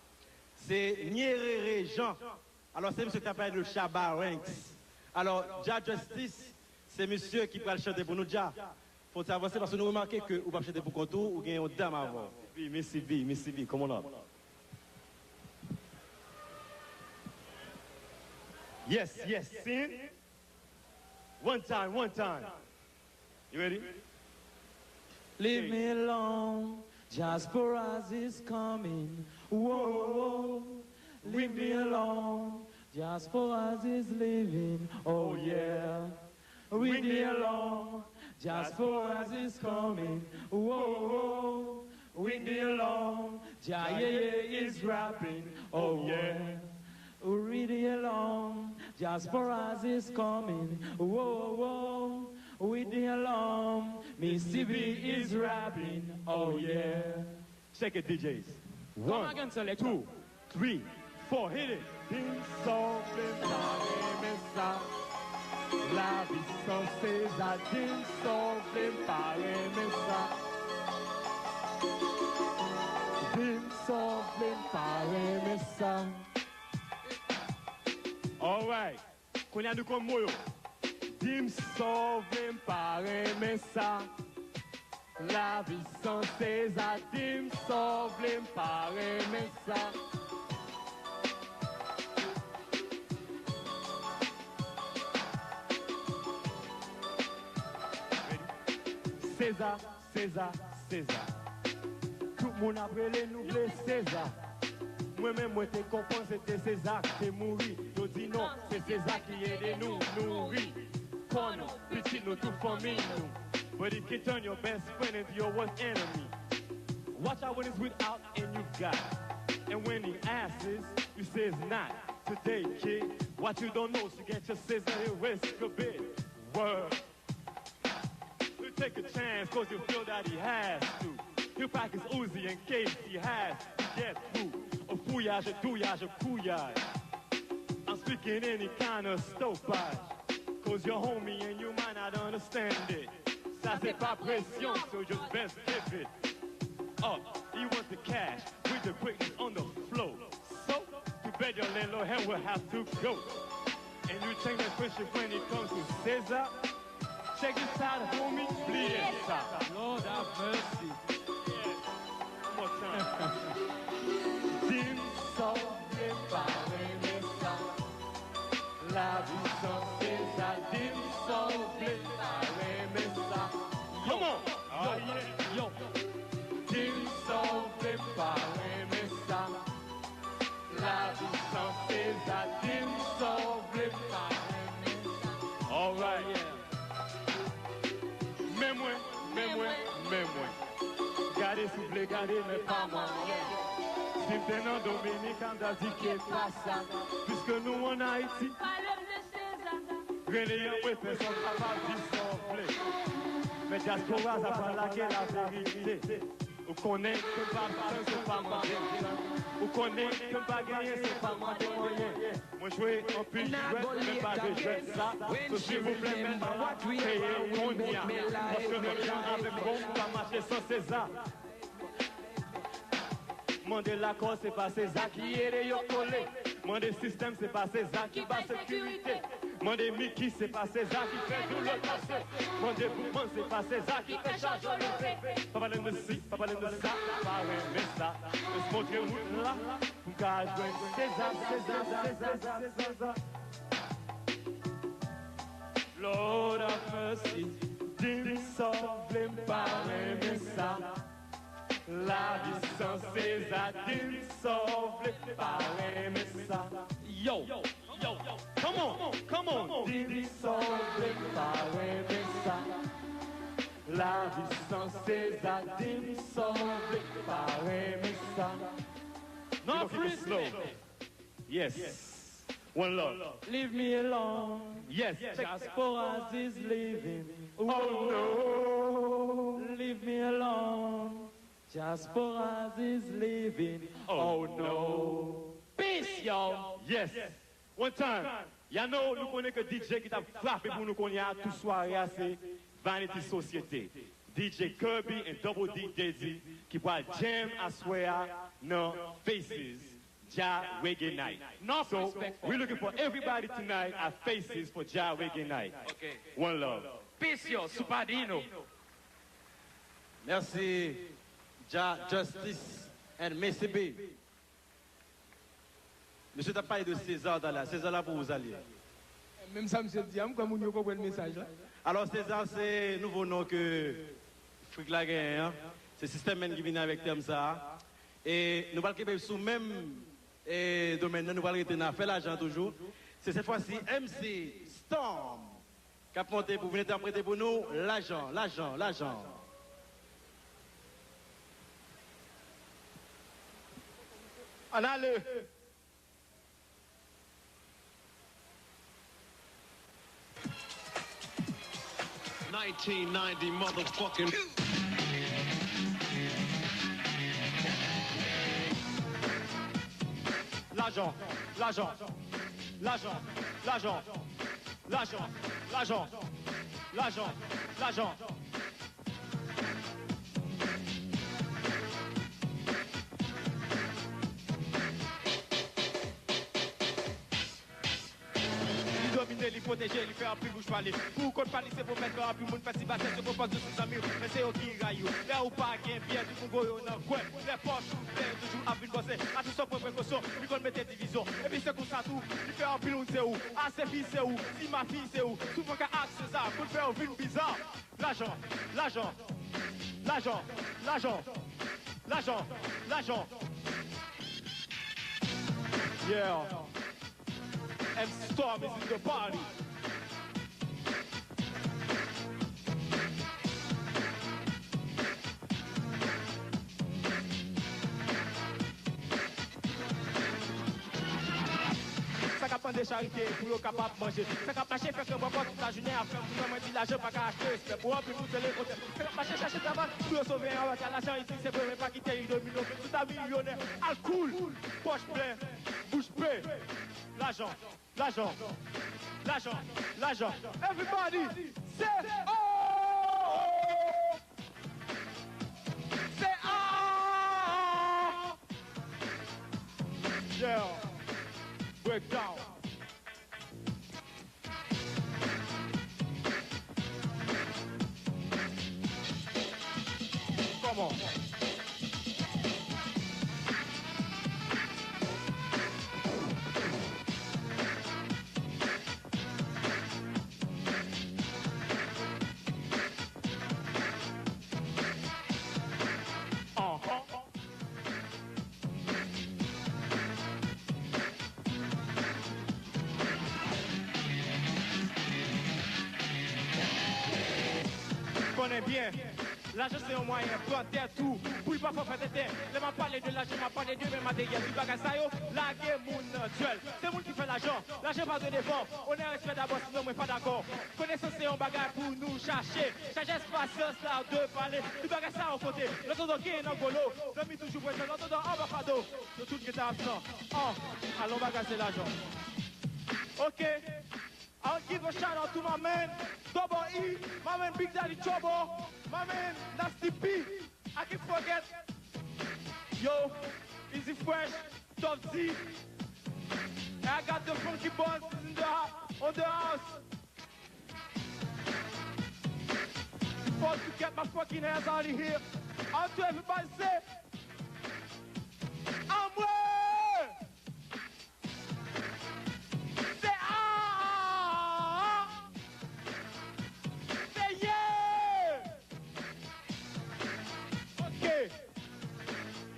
Se Nyerere Jean. Alò, se misye ki t ap pale de Shabba Ranks. Alò, Jah Justice, se misye ki pral chante pou nou, Jah. Fò w ti avanse, paske nou remake ke ou p ap chante pou kont ou, ou gen yon dam avè w. Missy V, Missy V, Missy V, come on up. Yes, yes, sing. One time, one time. You ready? Leave me alone. Diasporas is coming. Whoa, leave me alone. Diasporas is leaving. Oh yeah. Leave me alone. Diasporas is coming. Whoa, leave me alone. Jah yeah yeah is rapping. Oh yeah. Leave me alone. Diasporas is coming. Whoa, leave me alone. Missy B is rapping. Oh yeah. Check it, D Js. One, two, three, four, hit it. Dim sa w vle, m pa renmen sa. Lavi san Seza. Dim sa w vle, m pa renmen sa. Dim sa w vle, m pa renmen sa. Alright. Kounye a nou konn mo yo. Dim sa w vle, m pa renmen sa. Lavi san Seza. Dim sa w vle, m pa renmen sa. Seza, Seza, Seza. Tout moun ap rele nou vle Seza. Mwen menm mwen te konprann se te Seza ki te mouri. Yo di non, se Seza ki ede nou nouri kò nou, pitit nou, tout fanmi nou. But he can turn your best friend into your worst enemy. Watch out when it's without and you got. And when he asks, you say it's not. Today, kid, what you don't know, so get your Seza, he risk a bit. Word. You take a chance cause you feel that he has to. You pack his Uzi in case he has to get through. A fouillage, a douillage, a couillage. I'm speaking any kind of stoppage. Cause your homie and you might not understand it. Ça c'est pas pression, so just best give it up. He wants the cash with the quickness on the flow. So, too bad your landlord here will have to go. And you change that friendship when it comes to Cesar. Check this out, homie. Bliye sa. Lord have mercy. Yeah. One more time. Dim sa w vle, pa renmen sa. Lavi san Cesar. Dim sa w vle, pa renmen sa. Come on. Yo, yo. Dim sa w vle, pa renmen sa. Lavi san Cesar. Dim sa w vle, pa renmen sa. Alright. Men mwen, men mwen, men mwen. Gade si w vle gade, men pa manyen. Si m te nan Dominik, m ta di ke pa sa. Piske nou ann Ayiti. Pale m de Cesar. Rele an mwen, pèsonn pa pa di sa w vle. Men dyaspora sa pral lage laverite. Ou konnen ke m pa tann si w pa mande m. Ou konnen ke m pa genyen si w pa mande m anyen. Mwen jwe anpil jwèt, men pa de jwèt sa. So, silvouplè, mèt la, peye kounye a. Paske menm jan avèk bon, pa mache san Cesar. Mande Lakòs, se pa Cesar ki ede yo kole. Mande Sistèm, se pa Cesar ki ba sekirite. Mande Miki, se pa Cesar ki fè doulè pase. Mande Boukman, se pa Cesar ki fè chaj yo leve. Pa pale m de si, pa pale m de sa, pa renmen sa. Jis montre wout la pou m ka jwenn Cesar, Cesar, Cesar, Cesar. Lord have mercy, di m sa w vle, m pa renmen sa. Lavi san Cesar, di m sa w vle, pa renmen sa. Yo, yo, come on, come on. Di m sa w vle, pa renmen sa. Lavi san Cesar, di m sa w vle, pa renmen sa. No freestyle. Yes. One love. Leave me alone. Yes. Diasporas is leaving. Oh no. Leave me alone. Diasporas is leaving. Oh no. Peace, y'all. Yes. One time. Y'all know, nou konnen ke D J ki t ap frape pou nou kounye a tout sware a se Vanity Société. D J Kirby and Double D Desi ki pral jam aswè a nan Faces. Jah Reggae Night. No. So, we looking for everybody tonight at Faces for Jah Reggae Night. Okay. One love. Peace, yo, Supadino. Mèsi, Jah Justice and Missy B. Misye t ap pale de Cesar talè a. Cesar la pou ou sa l ye. Menm sa misye di a, m kwè moun yo konprann mesaj la. Alò, Cesar se nouvo non ke Frik la genyen an. Sistèm menm ki vini avèk tèm sa a. E nou pral kenbe sou menm, e, domèn nan, nou pral rete nan afè lajan toujou. Se sèt fwa si M C Storm k ap monte pou vin entèprete pou nou lajan, lajan, lajan. Ann ale! Nineteen ninety motherfucking. Lajan, lajan, lajan, lajan, lajan, lajan, lajan, lajan. Li domine, li pwoteje, li fè anpil bouch pale. Pou kont pa li se pwomès, fè anpil moun fè ti batè, se pwopòz yo se zanmi w, men se yo ki rayi w. Lè ou pa gen byen, tout moun voye w nan kwen. Lè pòch ou plen, yo toujou ap vin bòse. Atis yo pran prekosyon, li konn mete divizyon. Epi se konsa tou, li fè anpil moun se ou. Asefi se ou, si mafi se ou. Souvan ka atis se sa, pou l fè yo vin biza. Lajan, lajan, lajan, lajan, lajan, lajan. Yeah. M C Storm is in the party. Sa k ap mande charite pou yo kapab manje. Sa k ap mache fè kran bò kò tout lajounen ap fè moun nan mwen di lajan pa ka achte respè pou anpil moun se lekontrè. Sa k ap mache chache travay pou yo sove yon avè ka lajan isit se vre men pa kite li domine w vin tout a milyonè. Al cool, pòch plen, bouch pe. Lajan, lajan, lajan, lajan. Everybody, say oh! Say ah! Yeah. Breakdown. Come on. Uh-huh. Konnen byen, lajan se yon mwayen pran tèt ou pou l pa fè w fè tenten. Lè m ap pale de lajan, m ap pale de byen materyèl. Tout bagay sa yo lage moun nan dyèl. Se moun ki fè lajan. Lajan pa dwe devan. Onè, respè dabò, sinon mwen pa dakò. Konesans se yon bagay pou nou chache. Sajès, pasyans, lar de pale. Tout bagay sa yo kote? Lòt odo genyen nan golo. Zanmi toujou prezan, lòt odo anba fado. Nou tout gentan absan. An, alon bagay se lajan. Ok. I'll give a shout out to my man Double E, my man Big Daddy Trouble, my man Nasty P. I can forget. Yo, Easy Fresh, Tough D. And I got the funky boys in the hou-, on the house. Supposed to get my fucking hands out of here. Out to everybody say, Amwee! Say ah! Say yeah! Ok.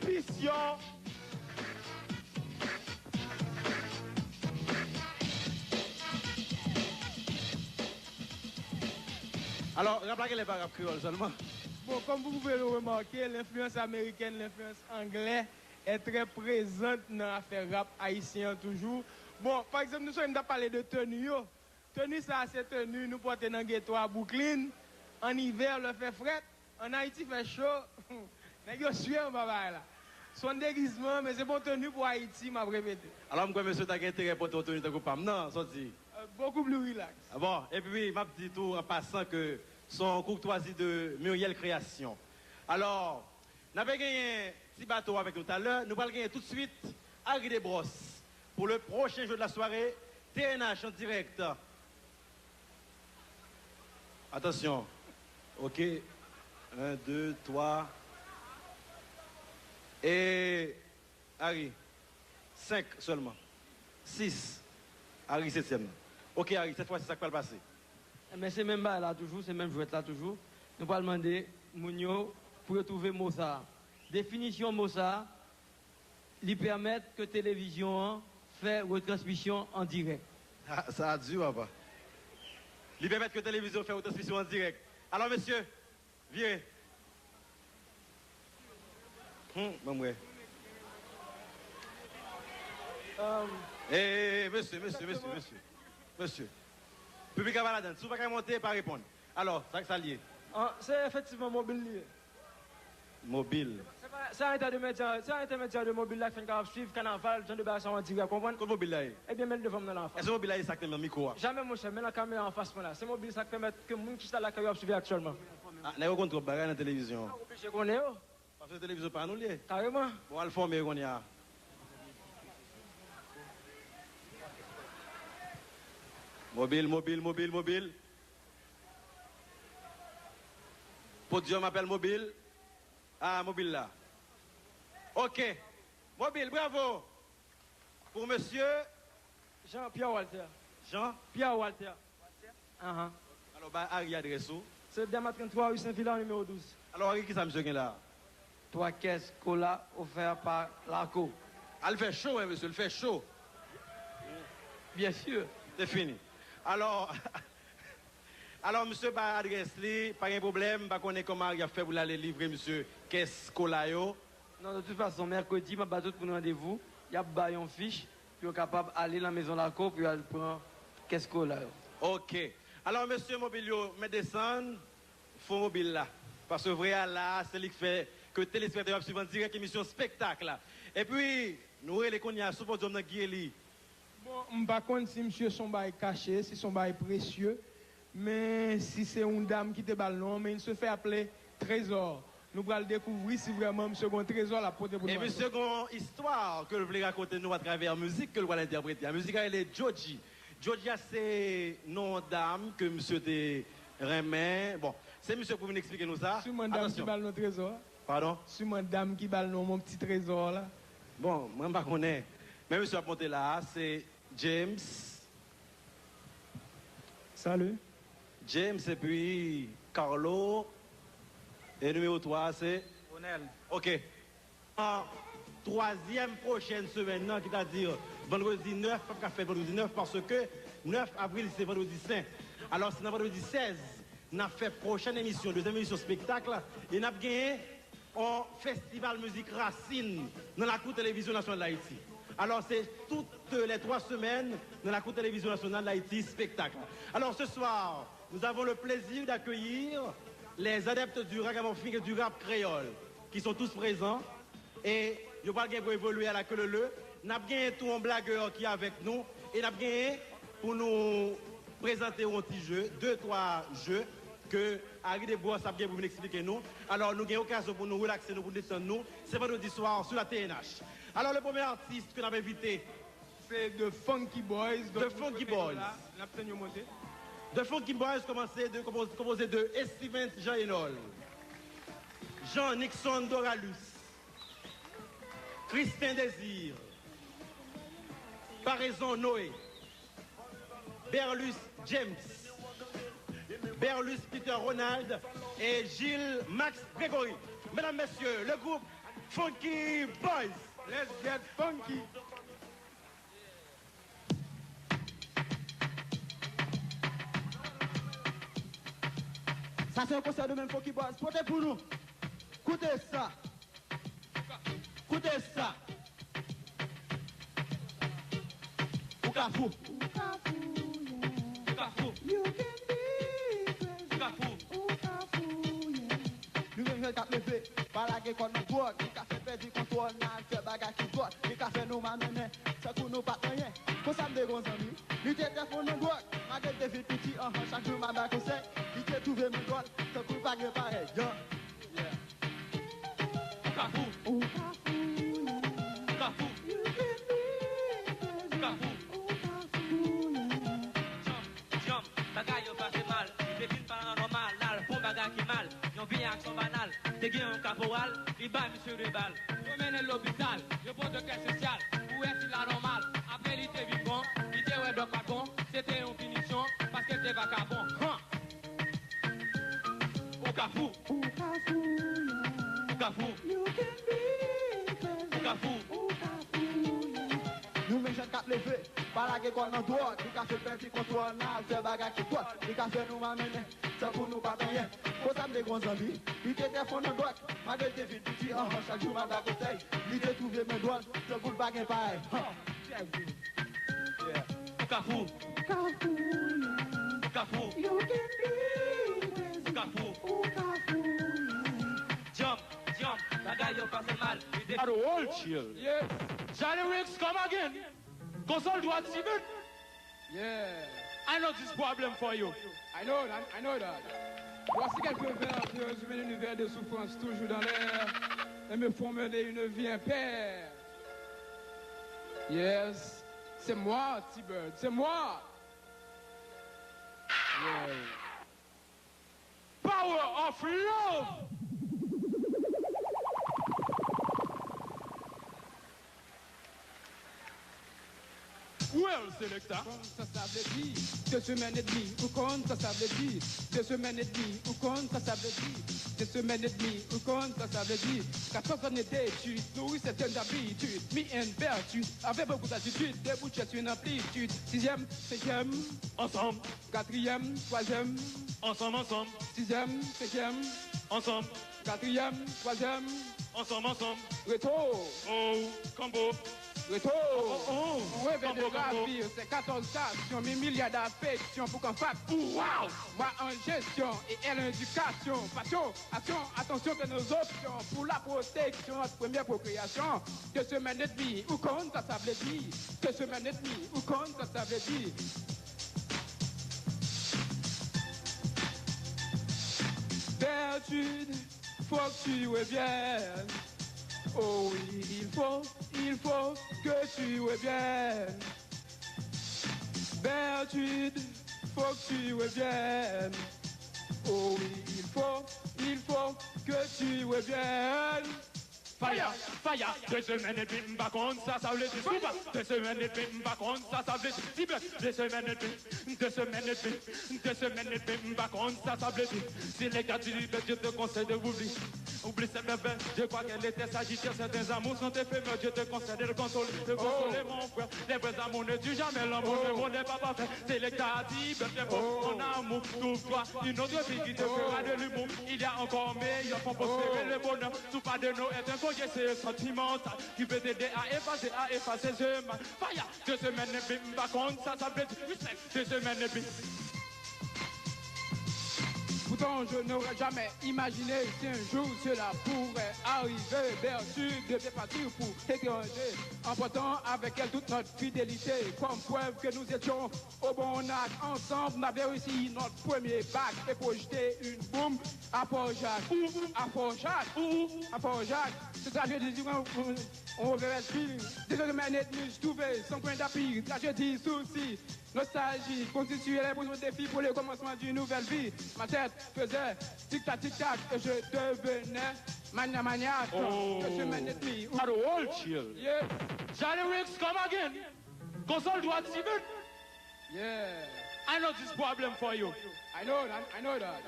Peace, y'all. Alò, rap la genlè pa rap kreyòl sèlman. Bon, kòm vous pouvez le remarquer, l'influence américaine, l'influence anglais est très présente nan afè rap ayisyen an toujou. Bon, pa egzanp, nou sonje m t ap pale de teni yo. Teni sa a se teni nou pòte nan geto a Brooklyn, an ivè, lè fè frèt, an Ayiti fè cho, nèg yo swe anba bagay la. Se yon degizman, men se pa yon teni pou Ayiti, m ap repete. Alò, m kwè mesye ta gen enterè pote yon teni tankou pa m nan, sa w di? Euh, beaucoup plus relax. Ah bon, epi, m ap di tou, an pasan, ke se yon koutwazi de Muriel Création. Alò, n ap genyen Ti Bato avèk nou talè. Nou pral genyen toutswit Harry Desbrosses pour le prochain jeu de la soirée, T N H en direct. Atansyon. Ok. Un, deux, trois. E Harry, senk sèlman. Sis. Harry setyèm nan. Ok, Harry, sèt fwa si sa k pral pase? Enben, se menm bagay la toujou, se menm jwèt la toujou. Nou pral mande moun yo pou yo twouve mo sa a. Definisyon mo sa a, li pèmèt ke televizyon an fè retransmisyon an dirèk. Ah, sa a di, papa. Li pèmèt ke televizyon fè retransmisyon an dirèk. Alò, mesye, vire. Hmm, ban m wè. Eh, eh, eh, mesye, mesye, mesye, mesye. Mesye. Piblik la pa ladan. Si w pa ka monte, pa reponn. Alò, sa, sa l ye? Ah, se efektivman mobil li ye. Mobil. Se pa, se entèmedya, se entèmedya de mobil la ki fè n kapab swiv kanaval, jan de bagay sa yo an dirèk, konprann? Kot mobil la ye? Ebyen, men l devan m nan la anfas. Èske mobil la ye sa k te nan mikwo a? Jamè, monchè, men nan kamera anfas mwen la. Se mobil sa k pèmèt ke moun ki chita lakay yo ap swiv aktyèlman. Ah, nèg yo konn twòp bagay nan televizyon. Ah, oblije konnen yo. Paske televizyon pa nou l ye. Kareman. Bon, al fòme yo kounye a. Mobil, mobil, mobil, mobil. Podium appelle mobil. Ah, mobil la. Ok. Mobil, bravo. Pour monsieur Jean Pierre Walter. Jean Pierre Walter. Ahan. Alò, ba Harry adrès ou. Se Dèma trannntwa, ri Sen Vilè, nimewo douz. Alò, Harry, kisa misye gen la? Twa kès kola ofè pa Laco. Al fè cho, wi, mesye, l fè cho. Byen si. Se fini. Alò, alò, misye ba adrès li, pa gen pwoblèm, m pa konnen kòman Harry ap fè pou l ale livre misye kès kola yo. Non, de tout fason, mèkredi, m ap ba tout moun randevou, y ap ba yon fich pou yo kapab ale nan mezon Laco pou yo al pran kès kola yo. Ok. Alò, mesye mobil yo, mèt desann fo mobil la. Paske vrè a la a, se li k fè ke telespektatè yo ap swiv an dirèk emisyon spektak la. Epi, nou rele kounye a sou podyòm nan Guy Élie. Bon, m pa konn si misye se yon bagay kache, si se yon bagay presye, men si se yon dam ki te ba l non, men il se fait appeler Trésor. Nou pral dekouvri si vrèman misye gen yon trezò l ap pote pou nou. E misye gen yon istwa ke l vle rakonte nou atravè mizik ke l pral entèprete a. Mizik la rele Joji. Joji a se non dam ke misye te renmen. Bon, se misye pou vin eksplike nou sa. Siman dam ki ba l non trezò. Padon? Siman dam ki ba l non mon pti trezò la. Bon, mwen m pa konnen. Men misye ap monte la a, se James. Salut. James epi Carlo. E nimewo twa a se? Ronel. Ok. An twazyèm pwochèn semèn nan, ki ta di vandredi nèf, p ap ka fèt vandredi nèf, paske nèf avril se vandredi sen. Alò, se nan vandredi sèz, n ap fè pwochèn emisyon, dezyèm emisyon spektak la, e n ap genyen yon festival mizik rasin nan lakou Televizyon Nasyonal d Ayiti. Alò, se tout lè twa semèn nan lakou Televizyon Nasyonal d Ayiti, spektak la. Alors, ce soir, nous avons le plaisir d'accueillir les adeptes du ragamuffin et du rap créole, qui sont tous présents. E yo pral gen pou evolye a la ke lele. N ap genyen tou yon blagè ki avèk nou. E n ap genyen pou nou prezante yon ti je, de, twa je ke Harry Desbrosses ap gen pou vin eksplike nou. Alò, nou gen okazyon pou nou relakse nou, pou nou detann nou. Se vandredi swa sou la T N H. Alors, le premier artiste que n ap envite, se The Funky Boys. The Funky Boys. N ap tann yo monte. The Funky Boys kòmanse de, konpoze, konpoze de Steven Jean Enol, Jean Nixon Doralus, Christin Désir, Paraison Noé, Berlus James, Berlus Peter Ronald et Gilles Max Grégory. Mesdames, Messieurs, le groupe Funky Boys. Let's get funky. Sa se yon konsè nou menm Funky Boys pote pou nou. Koute sa. Koute sa. Ou ka fou. Ou ka fou, yeah. Ou ka fou. You can be crazy. Ou ka fou. Ou ka fou, yeah. Nou menm jèn k ap leve, pa lage kò n nan dwòg. Li ka fè pèdi kontwòl, n al fè bagay ki dwòl. Li ka fè nou malmennen, tankou nou pa t anyen. Konsa m te gon zanmi, li te trè fon nan dwòg. Malgre l te vin piti, anhan, chak jou m ap bay konsèy. Li te twouve m dwòl, tankou l pa gen parèy. Yeah. Ou ka fou. Ou ka fou, yeah. Ou ka fou. You can be crazy. Ou ka fou. Ou ka fou, yeah. Djanm, djanm, bagay yo pase mal. Li te vin pa anòmal, l al fè yon bagay ki mal. Yon vye aksyon banal. Te gen yon kaporal, li bay misye de bal. Yo mennen l lopital, yo pote kè sosyal. Pou wè si l anòmal. Apre li te vin bon, li te wè dòk pa t bon. Se te yon pinisyon, paske l te vakabon. Han! Ou ka fou. Ou ka fou, yeah. Ou ka fou. Ou ka fou. Nou menm jèn k ap leve, pa lage kò nan dwòg. Li ka fè l pèdi kontwòl nan al fè bagay ki dwòl. Li ka fè nou malmennen tankou nou pa t anyen. Konsa m te gon zanmi, li te trè fò nan dwòg. Malgre l te vin piti, anhan, chak jou m al ba konsèy. Li te twouve mwen dwòl, tankou l pa gen parèy. Han. Ou ka fou. Ou ka fou. Ou ka fou. Ou ka fou. Jump, jump, bagay yo pase mal. Li te Out of world, chill. Yes. Johnny Ricks, come again. Console droit, Steven. Yeah. I know this problem for you. I know that, I know that. Voici quelques vers qui résument l'univers de souffrance toujours dans l'air et me font mener une vie impaire. Yes, c'est moi, T-Bird, c'est moi. Yeah. Power of love. Well, selector. Konn sa sa vle di, de semèn edmi, ou konn sa sa vle di, de semèn edmi, ou konn sa sa vle di, de semèn edmi, ou konn sa sa vle di, katòz ane detid, nouri sèten zabitid, mi an bètid, avèk bokou datitid, debout chèch yon anplitid, sizyèm, senkyèm, ansanm, katriyèm, twazyèm, ansanm, ansanm, sizyèm, senkyèm, ansanm, katriyèm, twazyèm, ansanm, ansanm, reto, oh, kanbo, reto, oh, oh, oh, reve de kanbo, kanbo, la vi, se katòz stasyon, mi milya dafeksyon pou kan fak, wow, mwa an jesyon e èl endikasyon, pasyon, aksyon, atansyon, ke nos options pour la protection, notre première procréation, de semèn edmi, ou konn sa sa vle di, de semèn edmi, ou konn sa sa vle di. Bertrude, faut que tu reviennes. Oh oui, il faut, il faut que tu reviennes. Bertrude, faut que tu reviennes. Oh oui, il faut, il faut que tu reviennes. Fire, fire, de semèn edmi, m pa konn sa sa vle di. Soupa, de semèn edmi, m pa konn sa sa vle di. Tibèt, de semèn edmi, de semèn edmi, de semèn edmi, m pa konn sa sa vle di. Si nèg la di, ben, je te conseille de oubli. Oubli cette merveille, je crois qu'elle était sagittaire. Certains amours sont éphémères, je te conseille de le consoler, de consoler mon frère. Les vrais amours ne durent jamais, l'amour ne, oh, n'est pas parfait. Selecta a di, bèl defo, oh, mon amour, trouve-toi une autre fille qui te, oh, fera de l'humour. Il y a encore meilleur pour prospérer, oh, le bonheur. Soupa de Noël est un collier, c'est sentimental, qui peut t'aider à effacer, à effacer ce mal. Fire, de semèn edmi, m pa konn sa sa vle di. Respect, de semèn edmi. Pourtant, je n'aurais jamais imaginé si un jour cela pourrait arriver. Bertrude devait partir pour l'étranger, emportant avec elle toute notre fidélité, comme preuve que nous étions au bon âge. Ensemble, on avait réussi notre premier bac et projeté une bombe à Port-Jacques. À Port-Jacques. À Port-Jacques. Ce tragédie, on, on, on reverse plus. Deux semaines et demie, je trouvais sans point d'appui. Tragédie, souci, nostalgie, constituait l'impression de défi pour le commencement d'une nouvelle vie. Ma tête faisait tic-tac, tic-tac, et je devenais mania, maniaque. Oh. Deux semaines et demie. Out of world, chill. Yes. Johnny Ricks, come again. Console droit, Steven. Yeah. I know this problem for you. I know that, I know that.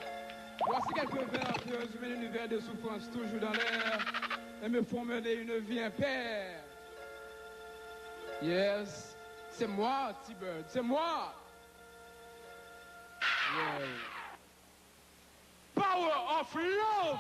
Voici quelques vers qui résument l'univers de souffrance toujours dans l'air et me font mener une vie impaire. Yes, c'est moi, T-Bird, c'est moi. Yeah. Power of love.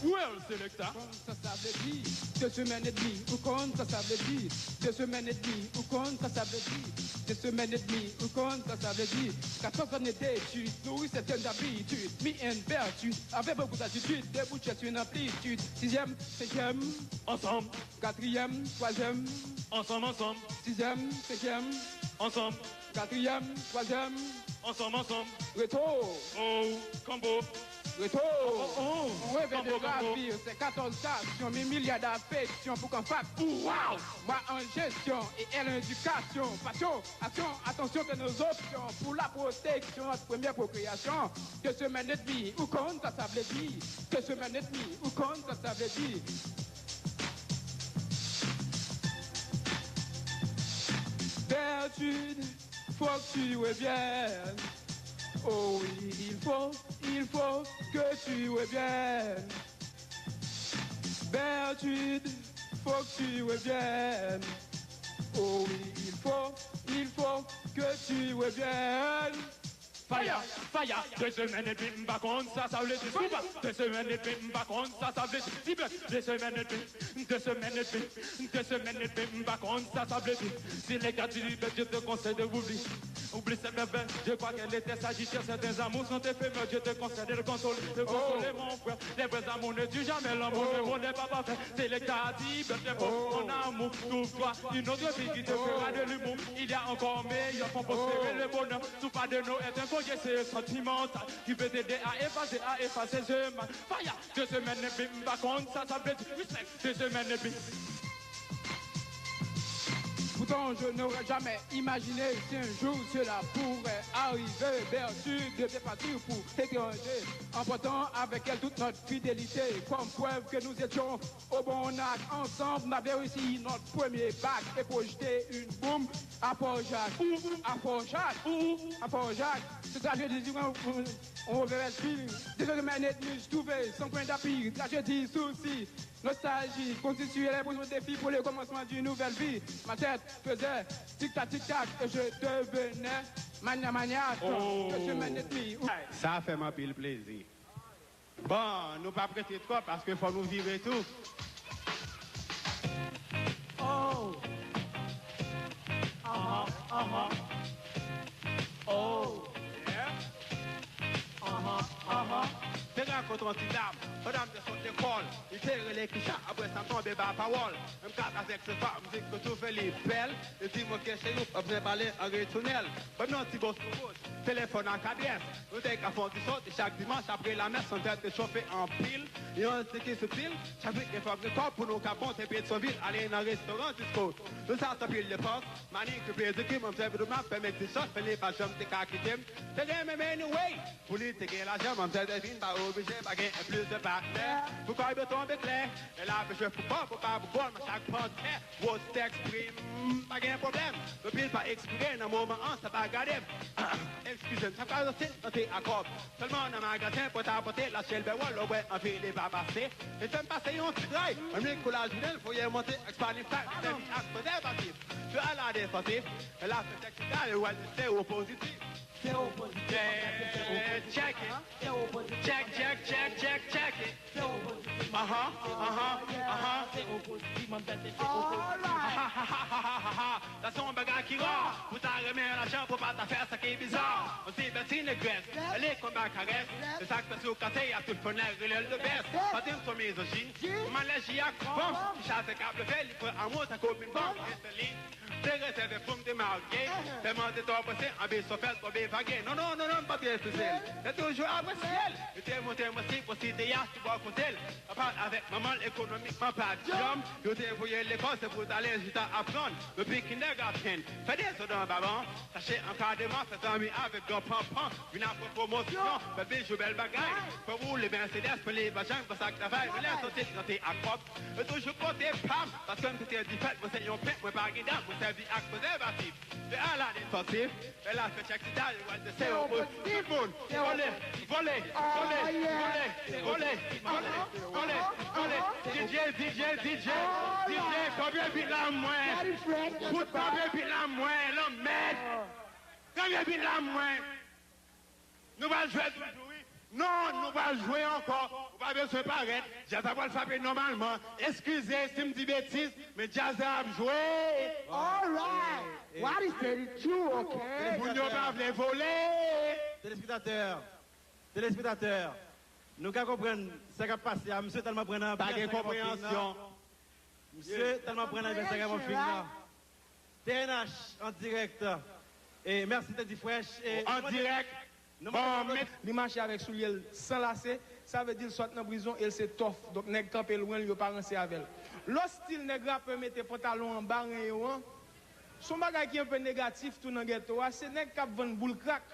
Well, selecta. Konn sa sa vle di, de semèn edmi, ou konn sa sa vle di, de semèn edmi, ou konn sa sa vle di, de semèn edmi, ou konn sa sa vle di, katòz ane detid, nouri sèten zabitid, mi an bètid, avèk bokou datitid, debout chèch yon anplitid, sizyèm, senkyèm, ansanm, katriyèm, twazyèm, ansanm, ansanm, sizyèm, senkyèm, ansanm, katriyèm, twazyèm, ansanm, ansanm, reto, oh, kanbo, reto, oh, oh, oh, reve de, kanbo, kanbo, la vi, se katòz stasyon, mi milya dafeksyon pou kan fak, wow, mwa an jesyon e èl endikasyon, pasyon, aksyon, atansyon, ke nos options pour la protection, notre première procréation, de semèn edmi, ou konn sa sa vle di, de semèn edmi, ou konn sa sa vle di. Bertrude, Faut que tu reviennes. Oh oui, il faut, il faut que tu reviennes. Bertrude, faut que tu reviennes. Oh oui, il faut, il faut que tu reviennes. Fire, fire, de semèn epi m pa konn sa sa vle di soupa. De semèn epi m pa konn sa sa vle di. Libè, de semèn epi, de semèn epi, de semèn epi m pa konn sa sa vle di. Si le gars du Libè, je te conseille de oublier. Oublie cette bébé, je crois qu'elle était sagitaire. Certains amours sont éphémères, je te conseille de le consoler, de consoler mon frère. Les vrais amours ne durent jamais, l'amour ne vaut n'est pas parfait. C'est le gars du Libè, mon amour, trouve-toi une autre fille qui te fera de l'humour. Il y a encore meilleur pour prospérer le bonheur. Soupa de Noël est un collier, c'est sentimental qui peut t'aider à effacer, à effacer ce mal. Fire, de semèn epi m pa konn sa sa vle di. Respect, de semèn epi. Pourtant, je n'aurais jamais imaginé si un jour cela pourrait arriver. Bertrude devait partir pour l'étranger, emportant avec elle toute notre fidélité, comme preuve que nous étions au bon acte ensemble. On avait réussi notre premier bac et projeté une bombe à Port-Jacques. À Port-Jacques. À Port-Jacques. Ce tragédie, on, on, on reverse. Deux semaines et demie, je trouvais sans point d'appui. Tragédie, souci, nostalgie, constituait l'impression de défi pour le commencement d'une nouvelle vie. Ma tête faisait tic-tac, tic-tac, et je devenais mania, maniaque. Oh. Deux semaines et demie. Sa fè m anpil plezi. Bon, nou p ap rete twòp paske fò nou vire tou. Oh. Aha, aha. Oh. Yeah. Aha, aha. Te rankontre yon ti dam, pandan m te sot lekòl, li te rele Kisha, apre sa m tonbe ba pawòl. M kat avèk se fwa, m di ke twouve li bèl, li di m oke cheri, w ap byen pale an retounèl. Ban m yon ti bo sou bouch, telefòn ak adrès. Nou te ka fè yon ti soti chak dimanch apre lamès, san tèt te chofe anpil. Yon ti ki sitil, chak wikend fòk gen kòb pou nou ka monte Petyonvil, ale nan restoran disko. Nou sa t anpil depans, manikir, pedikir, manmzèl vin dou m ap fè m egzijans, men li pa janm te ka kite m. Te renmen m anyway, pou li te gen lajan, manmzèl te vin pa oblije, pa gen plis de patnè. Pou kòb yo tonbe klè, lè l ap jwe foutbòl, pou pa pou gòl, men chak pantè. Wòz t eksprim, pa gen pwoblèm. Depi l pa ekspire nan moman an, sa pa gade m. Eskize m, sa pral soti nan te a kòb. Sèlman nan magazen, pòtapote, lache l bè wòl, lè w wè anvi li pa pase. Li fè m pase yon tray, menm li kou lajounen, l voye monte ak Spanify, sèvi ak prezèvatif. Yo ala defansif, lè l ap fè sèks, li wè l se o pozitif. Se o pozitif, se o pozitif. Check it. Se o pozitif. Check, check, check, check, check it. Aha, aha, aha. Sa se yon bagay ki ra. Ou ta renmen lajan pou pa ta fè sa ki biza. Yon ti bèl ti negrès, li konn ba karès. Se sa k fè si w kase a tout fannè rele l the best. Pa di m se yon mizojin, m alèji ak fanm ki chache k ap leve, li pran amour tankou min bank, e se li. Te rezève pou m te marye. Tèlman te twò prese, anbisyon fè l tonbe vage. Non, non, non, non, m pa t refize l. Te toujou apresye l. Li te montre mwen si posite a sou bò kote l. Papa l avèk manman l ekonomikman pa djanm. Yo te voye l lekòl, se pou l t ale chita aprann. Depi kindergarten, fè dezòd anba ban. Chache ankadreman, fè zanmi avèk gran panpan. Vin apre pwomosyon, bèl bijou, bèl bagay. Fè woule Mercedes, men li pa janm konsa k travay. Men lè soti nan te ak kòb, yo toujou kote pa m. Paske m te di fèt, mwen se yon pimp, mwen pa gen dam, mwen sèvi ak prezèvatif. De a la defansif, lè l ap fè chèk sida, yo wè l se yon bout. Tout moun, vole, vole, vole, vole, vole, vole, vole. D J, D J, D J, D J, kanpe bit la mwen. Fout kanpe bit la mwen, lanmèd. Kanpe bit la mwen. Nou pral jwe toujou, wi. Non, nou pral jwe ankò. Ou pa bezwen parèt. Djaz la pral frape nòmalman. Eskize si m di betiz, men djaz la ap jwe. Alright. What is thirty-two, okay? Moun yo pa vle vole. Telespektatè, telespektatè, nou ka konprann sa k ap pase a. Misye tèlman pran nan anbyans sa k ap fin nan. Misye tèlman pran nan anbyans sa k ap fin nan. T N H an dirèk. E mèsi Teddy Fresh. E an dirèk. Bon, men li mache avèk soulye l san lase, sa vle di l sot nan prizon e l se tòf. Donk nèg kanpe lwen l, yo pa ranse avè l. Lè w stil nèg rapè mete pantalon anba ren yo an, se yon bagay ki enpe negatif tou nan gèto a, se nèg k ap vann boul krak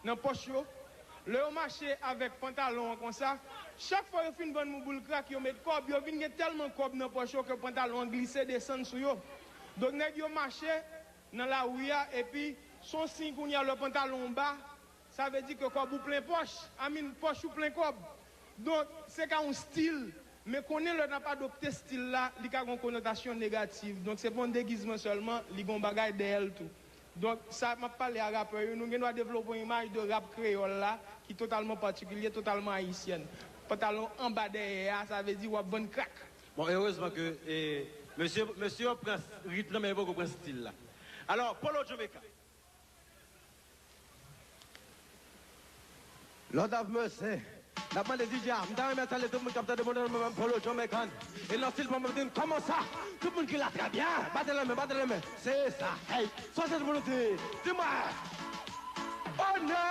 nan pòch yo. Lè yo mache avèk pantalon an konsa, chak fwa yo fin vann moun boul krak, yo met kòb, yo vin gen tèlman kòb nan pòch yo ke pantalon an glise desann sou yo. Donk nèg yo mache nan lari a, epi Se yon siy kounye a lè pantalon w ba, sa vle di ke kòb ou plen pòch, I mean, pòch ou plen kòb. Donk, se ka yon stil, men konnen lè n ap adopte stil la, li ka gen yon konotasyon negatif. Donk, se pa yon degizman sèlman, li gen yon bagay dèyè l tou. Donk, sa m ap pale a rapè yo, nou gen dwa devlope yon imaj de rap kreyòl la ki totalman patikilye, totalman ayisyèn. Pantalon anba dèyè a, sa vle di w ap vann krak. Bon, erezman ke, e, mesye, mesye yo pran ritm nan, men yo poko pran stil la. Alò, Polo Jamaica. Lord have mercy. N ap mande D J a, m ta renmen salye tout moun k ap tande mwen nan mwen menm Polo Jamaican. E nan stil pa m ap di n kòman sa? Tout moun ki la trè byen, bate lanmen, bate lanmen. Se sa, hey. Sa se pou nou di, di mwen. Onè.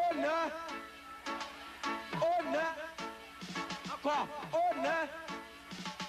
Onè. Onè. Ankò. Onè.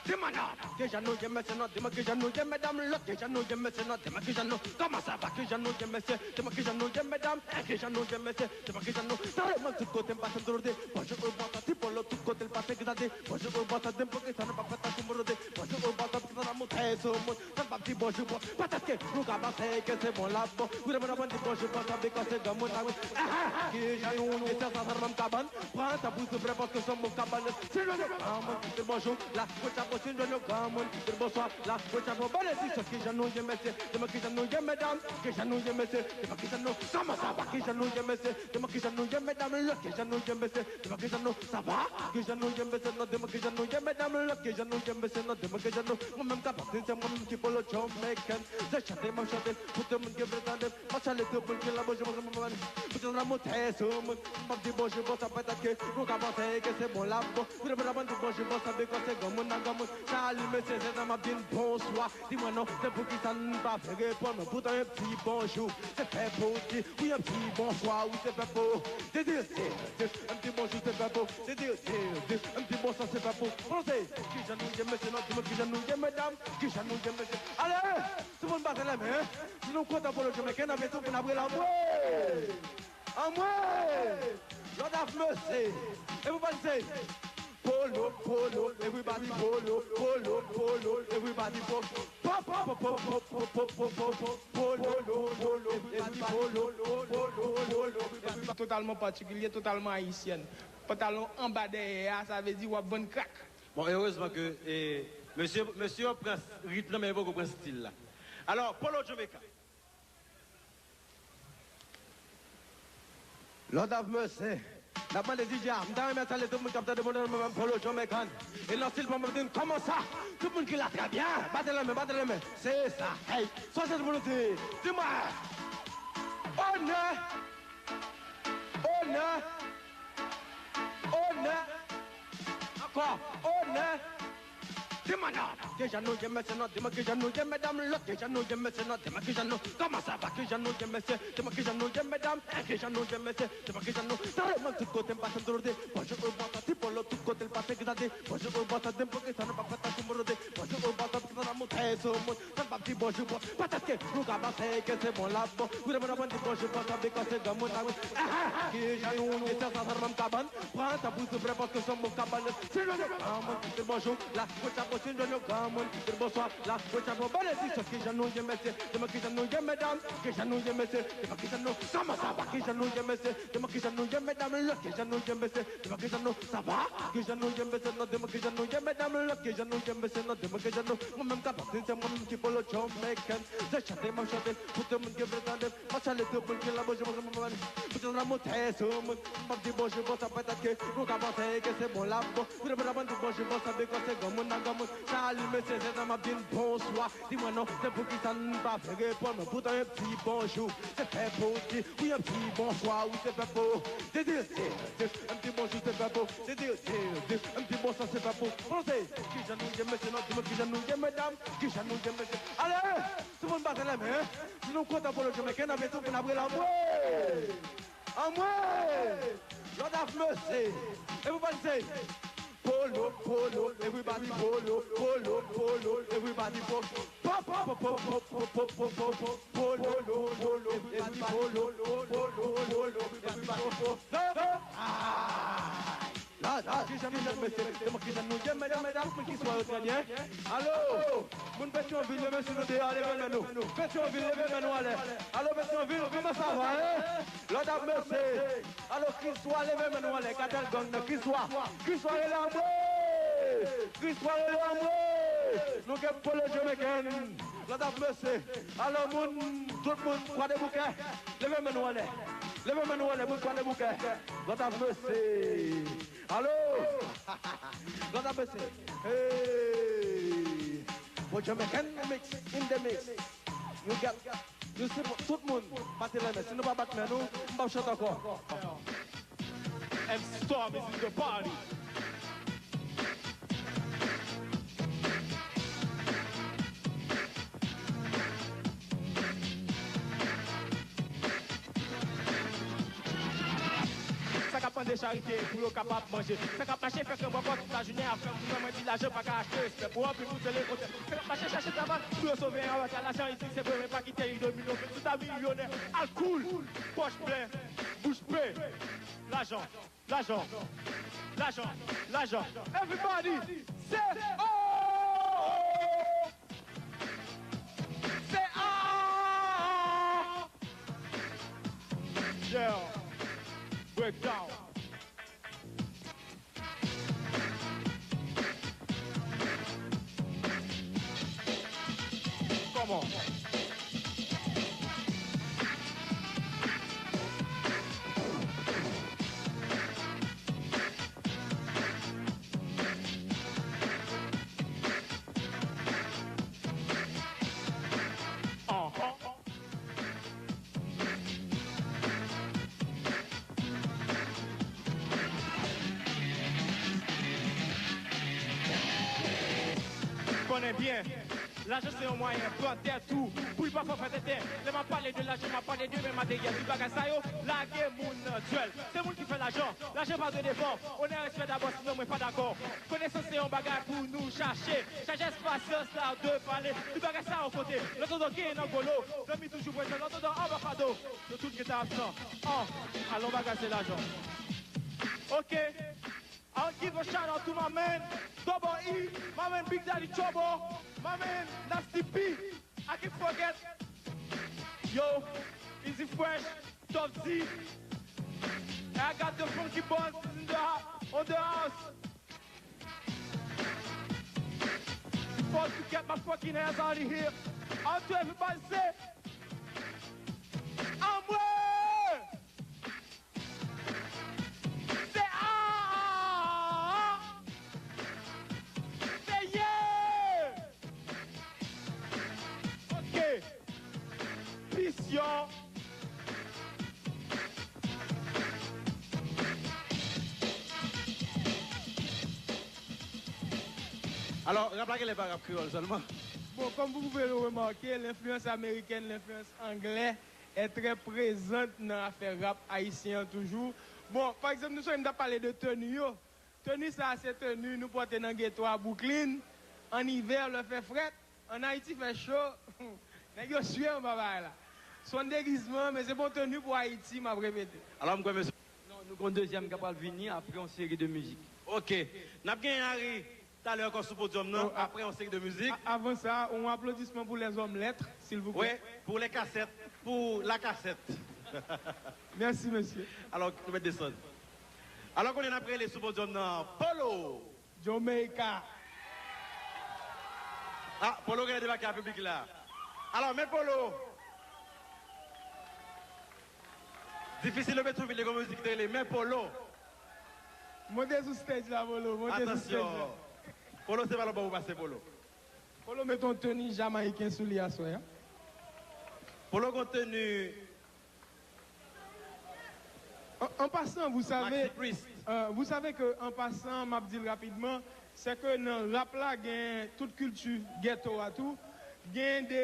Di mwen non. Kijan nou ye mesye non, di mwen kijan nou ye medam, lòt kijan nou ye mesye non, di mwen kijan nou, kòman sa va, kijan nou ye mesye, di mwen kijan nou ye medam, eh, kijan nou ye mesye, di mwen kijan nou, sa remonte tout kote m pase m toujou di, bonjou ou bonswa, ti Polo tout kote l pase ki sa di, bonjou ou bonswa, di m poukisa nou pa fè tankou moun yo di, bonjou ou bonswa, poukisa n ap moute sou moun, sa n p ap di bonjou bon, petèt ke nou ka panse ke se bon l ap bon, wi, nou pa di bonjou bonswa, because se granmoun la, wi, ah, ah, ah, kijan nou ye, se sa, sa nan menm kabann, pran tan pou soufle, paske se yon bon kabann, si nou, nou, granmoun ki di bonjou, la, Gwo chapo si n jwenn yon granmoun ki di l bonswa, la, gwo chapo benediksyon, kijan nou ye mesye, di mwen kijan nou ye medam, kijan nou ye mesye, di mwen kijan nou, kòman sa va, kijan nou ye mesye, di mwen kijan nou ye medam, lòt kijan nou ye mesye, di mwen kijan nou, sa va, kijan nou ye mesye, non, di mwen kijan nou ye medam, lòt kijan nou ye mesye, non, di mwen kijan nou, mwen menm kapab di se mwen menm ki Polo Jamaican, se chante m ap chante, pou tout moun ki vle tande, m ap salye tout moun ki la, bonjou, bonjou, bonjou, bonjou, la moute sou moun, m ap di bonjou, bonswa, petèt ke nou ka panse ke se bon l ap bon, Wi, lè mwen ap di bonjou, bonswa, bikòs se granmoun nan granmoun. Salut, mesye, se nan m ap di n bonswa. Di mwen non, se poukisa n pa vle reponn mwen. Poutan, yon ti bonjou, se fè pou w di. Wi, yon ti bonswa, wi, se fè pou w di, di, di, di. Yon ti bonjou, se fè pou w di, di, di, di. Yon ti bonswa, se fè pou w pwononse. Kijan nou ye, mesye, non, di mwen kijan nou ye, medam? Kijan nou ye, mesye? Ale! Tout moun bate lè men, hein? Si nou kontan pou le Jamaican, n ap mete yon pou n ap rele anmwe! Anmwe! Lord have mercy! Everybody say, Polo, Polo, everybody Polo, Polo, Polo, everybody Polo, Polo, Polo, Polo, Polo, Polo, everybody Polo, Polo, Polo, everybody. Totalman patikilye, totalman ayisyèn. Pantalon anba dèyè a, sa vle di w ap vann krak. Bon, erezman ke, e, mesye, mesye yo pran ritm nan, men yo poko pran stil la. Alò, Polo Jamaica. Lord have mercy. N ap mande D J a, m ta renmen salye tout moun k ap tande mwen nan mwen menm Polo Jamaican. E nan stil pa m ap di n kòman sa? Tout moun ki la trè byen, bate lè men, bate lè men. Se sa, hey. Sa se pou nou di, di mwen. Onè. Onè. Onè. Ankò. Onè. Di mwen non. Kijan nou ye, mesye, non? Di mwen kijan nou ye, medam? Lòt kijan nou ye, mesye, non? Di mwen kijan nou, kòman sa va? Kijan nou ye, mesye? Di mwen kijan nou ye, medam? Eh, kijan nou ye, mesye? Di mwen kijan nou, sa remonte tout kote m pase m toujou di, bonjou ou bonswa, ti Polo tout kote l pase ki sa di, bonjou ou bonswa, di m poukisa nou pa fè tankou moun yo di, bonjou ou bonswa, poukisa n ap moute sou moun, sa n p ap di bonjou bon, petèt ke nou ka panse ke se bon l ap bon, wi, lè mwen ap di bonjou, bonswa, bikòs se granmoun la, wi, ah, ah, ah, kijan nou ye, se sa, sa nan menm kabann, Pran tan pou soufle paske se yon bon kabann. Si nou se pa moun ki di bonjou, la gwo chapo, si nou yon granmoun ki di bonswa, la gwo chapo, benediksyon, kijan nou ye, mesye? Di mwen kijan nou ye, medam? Kijan nou ye, mesye? Di mwen kijan nou, kòman sa va? Kijan nou ye, mesye? Di mwen kijan nou ye, medam? Lòt kijan nou ye, mesye? Di mwen kijan nou, sa va? Kijan nou ye, mesye? Non, di mwen kijan nou ye, medam? Lòt kijan nou ye, mesye? Non, di mwen kijan nou, mwen menm kapab di se mwen menm ki Polo Jamaican. Se chante m ap chante, pou tout moun ki vle tande. M ap salye tout moun ki la, bonjou, bonjou, bonjou. Pou tout moun monte sou moun. M ap di bonjou, bonswa, petèt ke nou ka panse ke se bon l ap bon. Pou tout moun ap di bonjou, bonswa, bikòs se granmoun nan granmoun. Salut, mesye, se nan m ap di n bonswa. Di mwen non, se poukisa n pa vle reponn mwen. Poutan, yon ti bonjou, se fè pou w di. Wi, yon ti bonswa, wi, se fè pou w di, di, di, di. Yon ti bonjou, se fè pou w di, di, di, di. Yon ti bonswa, se fè pou w pwononse. Kijan nou ye, mesye, non? Di mwen kijan nou ye, medam? Kijan nou ye, mesye? Ale! Tout moun bate lè men, hein? Si nou kontan pou le Jamaican, n ap mete yon pou n ap rele anmwe! Anmwe! Lord have mercy! Everybody say, Polo, Polo, everybody Polo, Polo, Polo, everybody Polo, Polo, Polo, Polo, everybody Polo, Polo, Polo, everybody Polo. Ah! Kijan nou ye, mesye? Demen, kijan nou ye, medam, medam? Moun ki swa yo, trè byen. Alo, moun Petyonvil yo, mesye, nou deyò, leve men nou. Petyonvil, leve men nou anlè. Alo, Petyonvil, kòman sa va, en? Lòd ap mesye. Alo, ki swa, leve men nou anlè. Katèl gang nan, ki swa? Ki swa, rele anmwe? Ki swa, rele anmwe? Nou gen Polo Jamaican. Lòd ap mesye. Alo, moun, tout moun, Kwadeboukè, leve men nou anlè. Leve men nou anlè, moun Kwadeboukè. Lòd ap mesye. Alo! Lòd ap mesye. Hey! Bon, Jamaican mix in the mix. You got, you see, tout moun, bate men. Si nou pa bat men nou, m p ap chante ankò. And Storm is in the party. Sa k ap mande charite pou yo kapab manje. Sa k ap mache fè kran bòkò tout lajounen ap fè moun nan mwen di lajan pa ka achte respè pou anpil moun se lekontè. Sa k ap mache chache travay pou yo sove yon avè ka lajan isi se vre men pa kite li domine w tout a milyonè. Al koul, pòch plen, bouch pe. Lajan, lajan, lajan, lajan. Everybody, say oh! Say ah! Yeah. Breakdown. Come on. Konnen byen, lajan se yon mwayen pran tèt ou pou l pa fè w fè tenten. Lè m ap pale de lajan, m ap pale de byen materyèl. Tout bagay sa yo lage moun nan dyèl. Se moun ki fè lajan. Lajan pa dwe devan. Onè, respè dabò, sinon mwen pa dakò. Konesans se yon bagay pou nou chache. Sajès, pasyans, la de pale. Tout bagay sa yon kote. Lòt bò genyen nan golo. Zanmi toujou prezan. Lòt bò anba fado. Nou tout gentan absan. An, alon bagay se lajan. Ok. I'll give a shout out to my man, Double E, my man Big Daddy Trouble, my man Nasty P. I can forget. Yo, Easy Fresh, Top Z. I got the funky boys in the hou-, on the house. Before to get my fucking ass out of here. Out to everybody say, I'm way. Se ah! Se yeah! Ok. Peace, y'all. Alò, rap la genlè pa rap kreyòl sèlman. Bon, comme vous pouvez le remarquer, l'influence américaine, l'influence anglaise est très présente dans l'affaire rap haïtien toujours. Bon, par exemple, nou sonje m t ap pale de teni yo. Teni sa a se teni nou pòte nan geto a Brooklyn, an ivè, lè fè frèt, an Ayiti fè cho, nèg yo swe anba bagay la. Se yon degizman, men se pa yon teni pou Ayiti, m ap repete. Alò, m kwè mesye. Non, nou gen yon dezyèm k ap pral vini apre yon seri de mizik. Ok. N ap gen Harry talè ankò sou podyòm nan, oh, a-, apre yon seri de mizik. A-, avan sa, yon aplodisman pou les hommes lettres, silvouplè. Wi, pou les cassettes, pou la kasèt. Mèsi, mesye. Alò, nou mèt desann. Alò, kounye a n ap rele sou podyòm nan Polo. Jamaica. Ah, Polo genlè debake a piblik la. Alò, men Polo. Difisil yo met sou vil, li gen yon mizik ki te rele Men Polo. Monte sou stage la, Polo. Monte sou stage la. Atansyon. Polo, se pa lòt bò pou pase, Polo. Polo met yon teni jamayiken sou li aswè a. Polo gen yon teni. En, en passant, vous savez, Maxi Priest. Euh, vous savez que, en passant, m ap di l rapidman, se ke nan rap la, gen tout kilti geto a tou, gen de,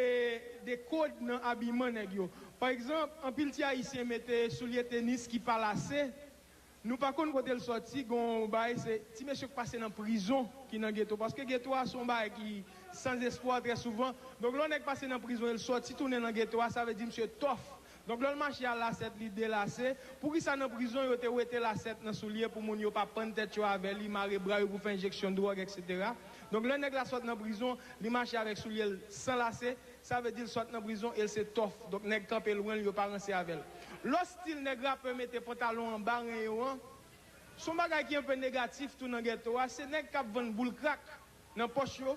de kòd nan abiman nèg yo. Pa egzanp, anpil ti Ayisyen mete soulye tenis ki pa lase. Nou pa konn kote l sòti, gen yon bagay, se ti mesye k pase nan prizon ki nan geto. Paske geto a se yon bagay ki san espwa trè souvan. Donk, lè yon nèg pase nan prizon e l sòti tounen nan geto a, sa vle di misye tòf. Donk, lè l mache a lasèt, li delase. Poukisa nan prizon, yo te wete lasèt nan soulye pou moun yo pa pann tèt yo avè li, mare bra yo pou fè enjeksyon dwòg, etsetera? Donk, lè nèg la sot nan prizon, li mache avèk soulye l san lase, sa vle di l sot nan prizon e l se tòf. Donk, nèg kanpe lwen l, yo pa ranse avè l. Lòt stil nèg rapè mete pantalon anba ren yo an, se yon bagay ki enpe negatif tou nan gèto a, se nèg k ap vann boul krak nan pòch yo.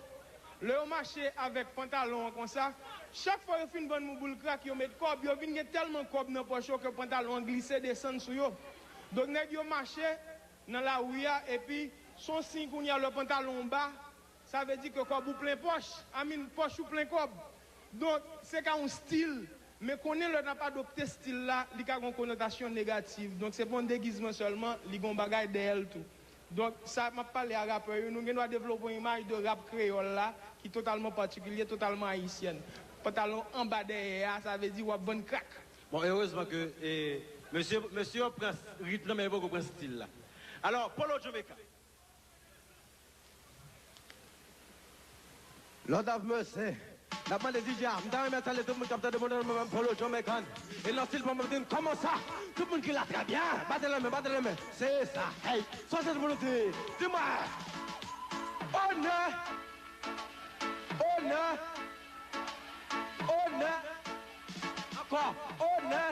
Lè yo mache avèk pantalon an konsa, chak fwa yo fin vann moun boul krak, yo met kòb, yo vin gen tèlman kòb nan pòch yo ke pantalon an glise desann sou yo. Donk, nèg yo mache nan lari a, epi se yon siy kounye a lè pantalon w ba, sa vle di ke kòb ou plen pòch, I mean, pòch ou plen kòb. Donk, se ka yon stil, men konnen lè n ap adopte stil la, li ka gen yon konotasyon negatif. Donk, se pa yon degizman sèlman, li gen yon bagay dèyè l tou. Donk, sa m ap pale a rapè yo, nou gen dwa devlope yon imaj de rap kreyòl la ki totalman patikilye, totalman ayisyèn. Pantalon anba dèyè a, sa vle di w ap vann krak. Bon, erezman ke, e, mesye, mesye yo pran ritm nan, men yo poko pran stil la. Alò, Polo Jamaica. Lord have mercy. N ap mande D J a, m ta renmen salye tout moun k ap tande moun nan, mwen menm Polo Jamaican. E nan stil pa m ap di n kòman sa? Tout moun ki la, trè byen. Bate lanmen, bate lanmen. Se sa. Hey, sa se moun di. Di mwen. Onè. Onè. Onè. Ankò. Onè.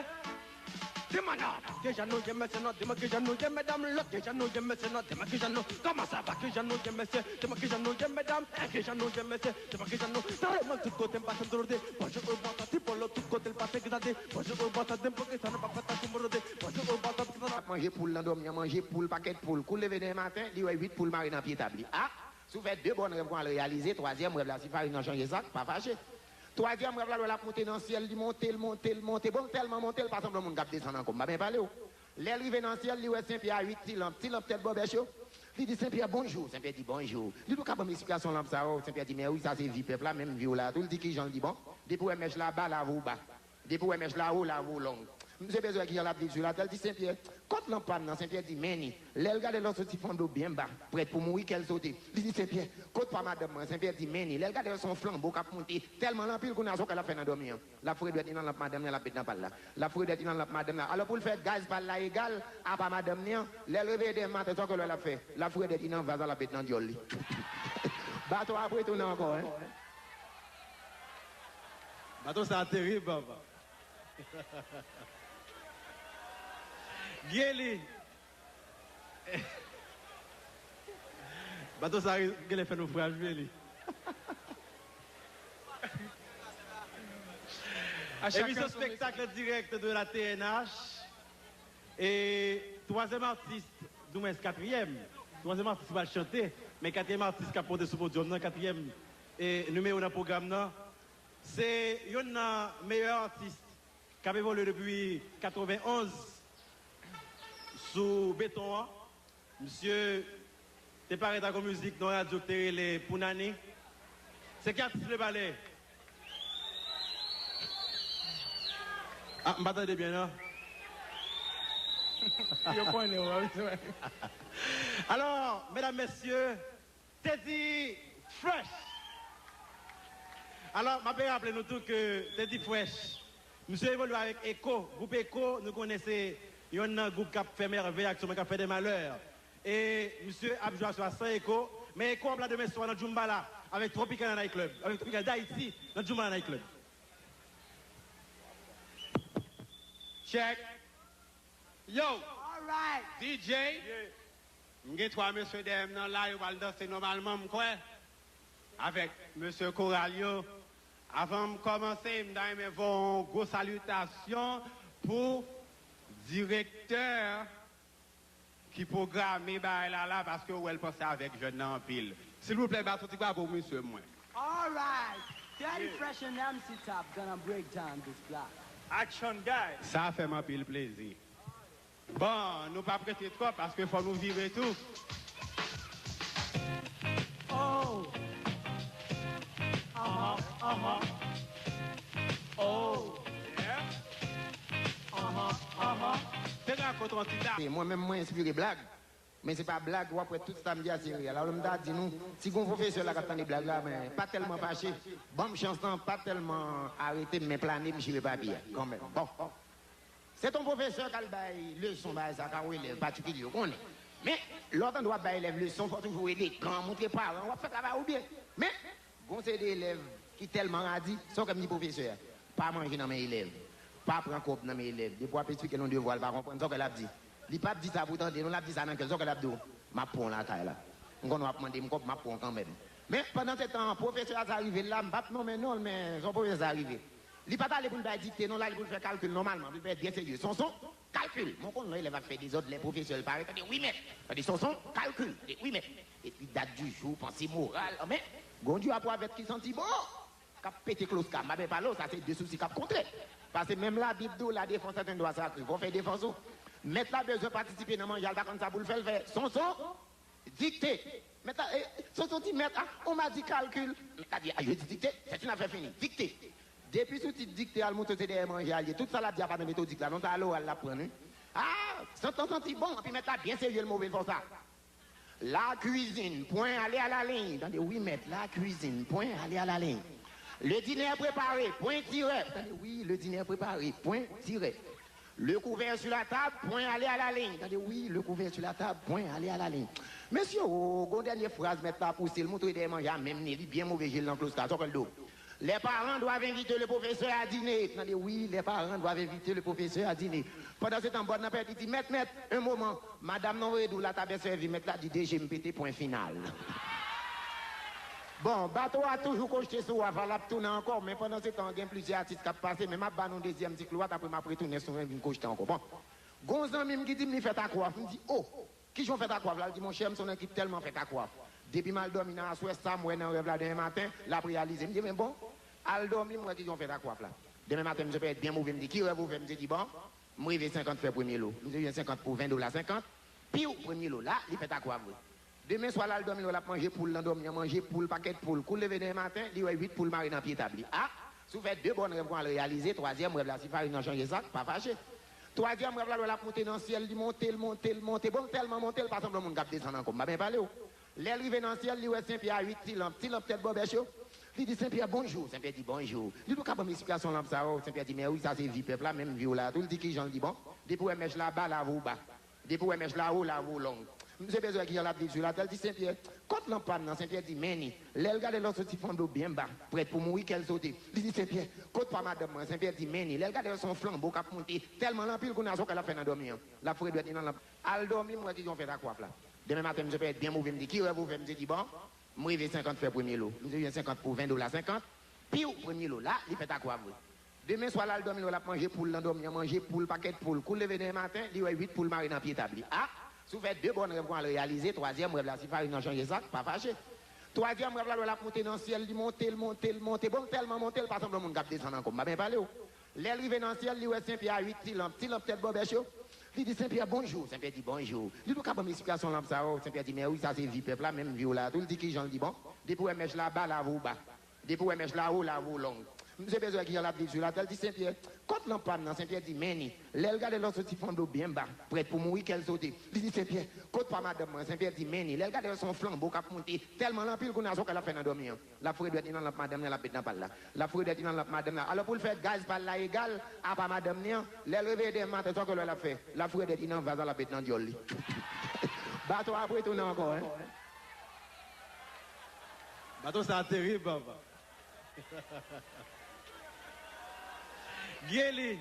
Di mwen non. Kijan nou ye, mesye, non? Di mwen kijan nou ye, medam? Lòt, kijan nou ye, mesye, non? Di mwen kijan nou, comment ça va? Kijan nou ye, mesye? Di mwen kijan nou ye, medam? Hein, kijan nou ye, mesye? Di mwen kijan nou. Tande mwen tout kote m pase m tou rode. Bonjou, ou bonswa, ti Polo, tout kote l pase ki sa di. Bonjou, ou bonswa, di m poukisa nou pa fè sa ti Polo di. Bonjou, ou bonswa, ti Polo. Ap manje poul nan dòmi an, manje poul, pakèt poul. Kou l leve demen maten, li wè uit poul mare nan pye tab li. Ah! Si w fè de bòn rèv kon al reyalize, twazyèm rèv la, si farin nan chanje sak, pa fache. Twazyèm rèv la, lè l ap monte nan syèl, li monte, l monte, l monte. Bon, l tèlman monte, l pa sanble yon moun k ap desann ankò. M pa byen pale w. Lè l rive nan syèl, li wè Sen Pyè a uit ti lanp, ti lanp tèt bòbèch yo. Li di Sen Pyè, bonjou. Sen Pyè di, bonjou. Li di, ou ka ban m esplikasyon lanp sa yo? Sen Pyè di, men wi, sa se vi pèp la, menm vi w la tou. Li di, kijan? Li di, bon, depi w wè mèch la ba, lave w ba. Depi w wè mèch la wo, lave w long. Misye bezwen wè kijan l ap viv sou latè. L di Sen Pyè, kot lanp pa m nan? Sen Pyè di, men ni. Lè l gade, l soti fon dlo byen ba, prèt pou mouri, kè l sote. Li di Sen Pyè, kot pa madanm mwen? Sen Pyè di, men ni. Lè l gade, l se yon flanbo k ap monte. Tèlman l anpil, kounye a, se yon kay l ap fè nan dòmi an. L ap foure dwèt li nan lanp madanm li an, l ap met nan pa l la. L ap foure dwèt li nan lanp madanm la. Alò, pou l fè gaz pa l la egal a pa madanm li an, lè l reveye demen maten, sa w kwè l ap fè? L ap foure dwèt li nan vaz la, l ap met nan dyòl li. Bato a ap retounen ankò, en. Bato sa a terib, papa. Geli. Bato sa a genlè fè nofraj, vre li. Emisyon spektak an dirèk de la T N H. E twazyèm atis, du mwens katriyèm, twazyèm atis ki pral chante, men katriyèm atis k ap monte sou podyòm nan, katriyèm, e, nimewo nan pwogram nan, se yonn nan meyè atis k ap evolye depi katrevenonz sou beton an. Misye te parèt ak yon mizik nan radyo ki te rele Pounani. Se ki atis li pale? Ah, m pa tande byen, non. Yo konnen, w ap jwe. Alò, medam, mesye, Teddy Fresh. Alò, m ape raple nou tou ke Teddy Fresh, misye evolye avèk Eko. Gwoup Eko, nou konnen se yonn nan gwoup k ap fè mèvèy aktyèlman, k ap fè de malè. E misye ap jwe aswè a san Eko, men Eko ap la demen swa nan Djoumbala avèk Tropical Night Club, avèk Tropical D'Haïti nan Djoumbala Night Club. Check. Yo! Alright. D J, yeah. M gen twa mesye dèyè m nan la, yo pral danse nòmalman, m kwè, avèk mesye koral yo. Avan m kòmanse, m ta renmen voye yon gwo salitasyon pou direktè ki pwograme bagay la la, paske w wè l panse avèk jèn nan anpil. Silvouplè, bat yon ti bravo pou mesye mwen. Alright. Teddy Fresh and M C Top gonna break down this block. Action, guys. Sa fè m anpil plezi. Bon, nou p ap rete twòp paske fò nou vire tou. Oh. Aha, aha. Oh. Yeah. Aha, aha. Te rakont yon ti ta. E mwen menm, mwen enspire blag. Men se pa blag, w ap wè tout sa m di a se reyèl. Alò, m ta di nou, si gon pwofesè la k ap tande blag la, men pa tèlman fache. Ban m chans lan, pa tèlman arete m, men plane m, chire papye a, kanmenm. Bon. Se t on pwofesè k al bay leson, bagay sa ka yon elèv patikilye, ou konnen. Men, lè w tande w ap bay elèv leson, fò w toujou elegan, montre paran w ap fè travay ou byen. Men, gon seri de elèv ki tèlman radi, sa w kwè m di pwofesè a, pa manje nan men elèv, pa pran kòb nan men elèv. Depi w ap esplike l yon devwa, l pa konprann, sa w kwè l ap di? Li p ap di sa pou w tande, non, l ap di sa nan kè l, sa w kwè l ap di w? M ap pran w lakay la. M konnen w ap mande m kòb, m ap pran w kanmenm. Men, pandan se tan an, pwofesè a sa rive l la, m p ap nonmen non l, men se yon pwofesè sa rive. Li pa t ale pou l bay dikte non, l ale pou l fè kalkil nòmalman, pou l fè byen serye. Sonson, kalkil! Men w konn lè yon elèv ap fè dezòd, lè pwofesè l parèt, tande, wi mèt! Tande, Sonson, kalkil! Tande, wi mèt! Epi dat di jou, panse moral, men, gon dye a pwovèt ki santi bon! K ap pete kloska, m pa byen pale w, sa se de sousi k ap kontre. Paske menm Labib di w, la défense est un droit sacré, fò w fè defans ou. Mèt la bezwen patisipe nan manje a, l pa konn sa pou l fè, l fè, Sonson, dikte. Mèt la, eh, Sonson di, mèt, ah, on m'a dit calcul. Mèt la di, ah, je dis dictée, c'est une affaire finie. Dikte. Depi sou tit dikte a, l montre w se dèyè manje a l ye. Tout sa l ap di a pa nan metodik la, non, sa a loral l ap pran, wi. Ah, Sonson santi bon, epi mèt la byen serye, l move, l fè w sa. La cuisine, point, allez à la ligne. Tande, wi, mèt, la cuisine, point, allez à la ligne. Le dîner est préparé, point, tirè. Tande, wi, le dîner est préparé, point, tirè. Le couvert sur la table, point, allez à la ligne. Tande, wi, le couvert sur la table, point, allez à la ligne. Mesye, o, gon dènye fraz mèt la pouse, l montre dèyè manje a, menm ni li byen move, je l nan kloska, sa w kwè l di w? Les parents doivent inviter le professeur à dîner. Tande, wi, les parents doivent inviter le professeur à dîner. Pandan se tan, bòn nan pèdi di, mèt, mèt, un moment. Madanm nan voye di w la tab sèvi, mèt la di, de je m pete, pwen final. Bon, bato a toujou kochte sou waf la, l ap tounen ankò, men pandan se tan, gen plizyè atis k ap pase, men m ap ba nou dezyèm ti klou a, apre m ap retounen sou mwen vin kochte ankò. Bon, gon zanmi m ki di m li fèt a kwaf, m di, o, kijan w fèt a kwaf la? L di, monchè, m se yon nèg ki tèlman fèt a kwaf. Depi m al dòmi nan aswè, sa m wè nan rèv la demen maten, l ap reyalize. M di, men bon, al dòmi, m wè kijan w fèt a kwaf la. Demen maten, misye parèt byen move, m di, ki rèv ou fè? Misye di, bon, m reve senkant fè premye lo. Misye jwenn senkant pou ven dola senkant. Piw, premye lo la, li fèt a kwaf vre. Demen swa, l al dòmi, l wè l ap manje poul nan dòmi an, manje poul, pakèt poul. Kou l leve demen maten, li wè uit poul mare nan pye tab li. A! Si w fè de bòn rèv kon al reyalize, twazyèm rèv la, si farin nan chanje sak, pa fache. Twazyèm rèv la, l wè l ap monte nan syèl, li monte, l monte, l monte. Bon, l tèlman monte, l pa sanble yon moun k ap desann ankò. M pa byen pale w. Lè l rive nan syèl, li wè Sen Pyè a uit ti lanp, ti lanp tèt bòbèch yo. Li di, Sen Pyè, bonjou. Sen Pyè di, bonjou. Li di, ou ka ban m esplikasyon lanp sa yo? Sen Pyè di, men wi, sa se vi pèp la, menm vi w la tou. Li di, kijan? L di, bon, depi w wè mèch la ba, lave w ba. Depi w wè mèch la wo, lave w long. Misye bezwen wè kijan l ap viv sou latè. L di, Sen Pyè, kot lanp pa m nan? Sen Pyè di, men ni. Lè l gade, l soti flanbo byen ba, prèt pou mouri, kè l sote. Li di, Sen Pyè, kot pa madanm mwen? Sen Pyè di, men ni. Lè l gade, l se yon flanbo k ap monte tèlman l anpil, kounye a se yon kè l ap fè nan dòmi an. L ap fredwèt li nan lanp. Al dòmi, m wè kijan w fèt a kwaf la. Demen maten, misye parèt byen move, m di, ki rèv ou fè? Misye di, bon, m reve senkant fè premye lo. Misye jwenn senkant pou ven dola senkant. Piw, premye lo la, li fèt a kwaf vre. Demen swa, l al dòmi, l wè l ap manje poul nan dòmi an, manje poul, pakèt poul. Kou l leve demen maten, li wè uit poul mare nan pye tab li. A! Si w fè de bòn rèv kon al reyalize, twazyèm rèv la, si farin nan chanje sak, pa fache. Twazyèm rèv la, l wè l ap monte nan syèl, li monte, l monte, l monte. Bon, l tèlman monte, l pa sanble yon moun k ap desann ankò. M pa byen pale w. Lè l rive nan syèl, li wè Sen Pyè a uit ti lanp, ti lanp tèt bòbèch yo. Li di, Sen Pyè, bonjou. Sen Pyè di, bonjou. Li di, ou ka ban m esplikasyon lanp sa yo? Sen Pyè di, men wi, sa se vi pèp la, menm vi w la tou. L di, kijan? L di, bon, depi w wè mèch la ba, lave w ba. Depi w wè mèch la wo, lave w long. Misye bezwen wè kijan l ap viv sou latè. L di, Sen Pyè, kot lanp pa m nan? Sen Pyè di, men ni. Lè l gade, l soti flanbo byen ba, prèt pou mouri, kè l sote. Li di, Sen Pyè, kot pa madanm mwen? Sen Pyè di, men ni. Lè l gade, l se yon flanbo k ap monte tèlman l anpil, kounye a se yon kè l ap fè nan dòmi an. L ap fredwèt li nan lanp madanm li an, l ap met nan pa l la. L ap fredwèt li nan lanp madanm la. Alò, pou l fè gaz pa l la egal a pa madanm li an, lè l reveye demen maten, sa w kwè l ap fè? L ap fredwèt li nan vaz la, l ap met nan dyòl li. Bato a ap retounen ankò, en. Bato sa a terib, papa. Geli.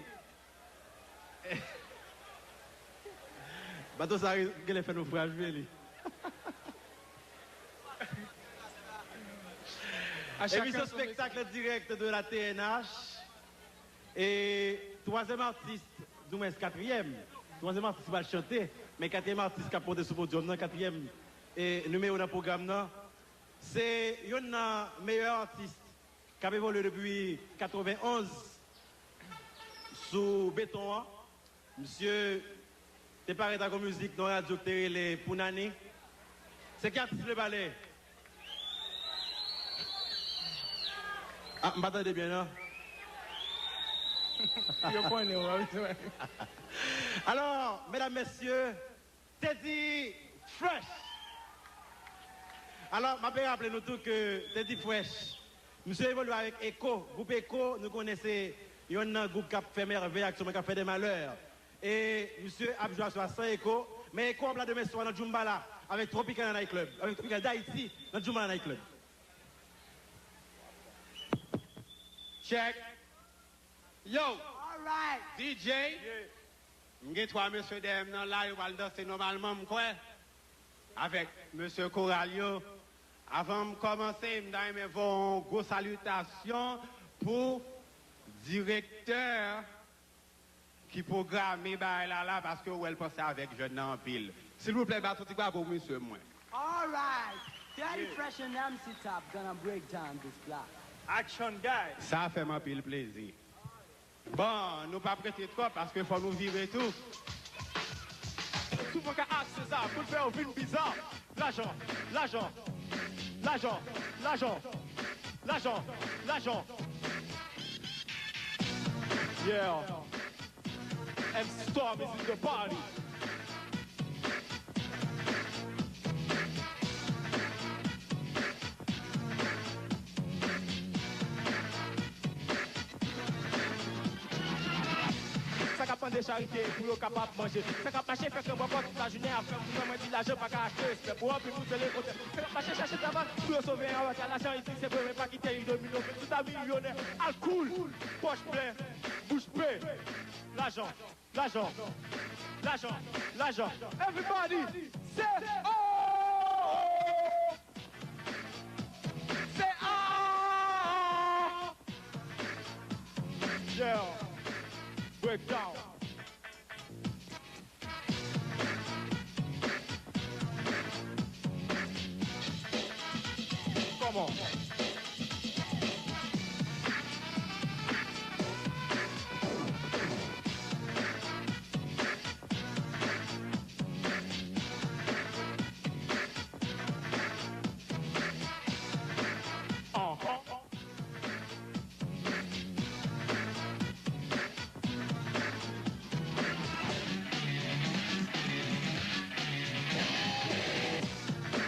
Bato sa a genlè fè nofraj, vre li. Emisyon spektak an dirèk de la T N H. E twazyèm atis, di mwens katriyèm, twazyèm atis ki pral chante, men katriyèm atis k ap monte sou podyòm nan, katriyèm, e, nimewo nan pwogram nan, se youn nan meyè atis k ap evolye depi katrevenonz sou beton an. Misye te parèt ak yon mizik nan radyo ki te rele Pounani. Se ki atis vle pale? Ah, m pa tande byen, non. Yo konnen w ap jwe. Alò, medam, mesye, Teddy Fresh. Alò, m ap raple nou tou ke Teddy Fresh, misye evolye avèk Eko. Gwoup Eko, nou konnen se yonn nan gwoup k ap fè mèvèy aktyèlman, k ap fè de malè. E misye ap jwe aswè a san eko, men eko ap la demen swa nan Djoumbala avèk Tropical Night Club, avèk Tropical D'Haïti nan Djoumbala Night Club. Check. Yo, D J, m gen twa mesye dèyè m nan la, yo pral danse nòmalman, m kwè, avèk mesye koral yo. Avan m kòmanse, m ta renmen voye yon gwo salitasyon pou direktè ki pwograme bagay la la, paske w wè l panse avèk jèn nan anpil. Silvouplè, bat yon ti bravo pou mesye mwen. Alright, Daddy Fresh and M C Top gonna break down this block. Action, guys! Sa fè m anpil plezi. Bon, nou p ap rete twòp paske fò nou vire tou. Souvan ka ak Seza pou l fè yo vin biza. Lajan, lajan, lajan, lajan, lajan, lajan. Yeah. M C Storm is in the party. Sa k ap mande charite pou yo kapab manje. Sa k ap mache fè kè bòkò tout lajounen ap fè moun nan mwen di lajan pa ka achte respè pou anpil moun se lekontè. Sa k ap mache chache travay pou yo sove yon avòt a lajan isi se vre men pa kite li domine w men tout a milyonè. Al cool, pòch plen, bouch pe. Lajan, lajan, lajan, lajan. Everybody, say oh! Say ah! Yeah. Break down. Come on. Uh-huh.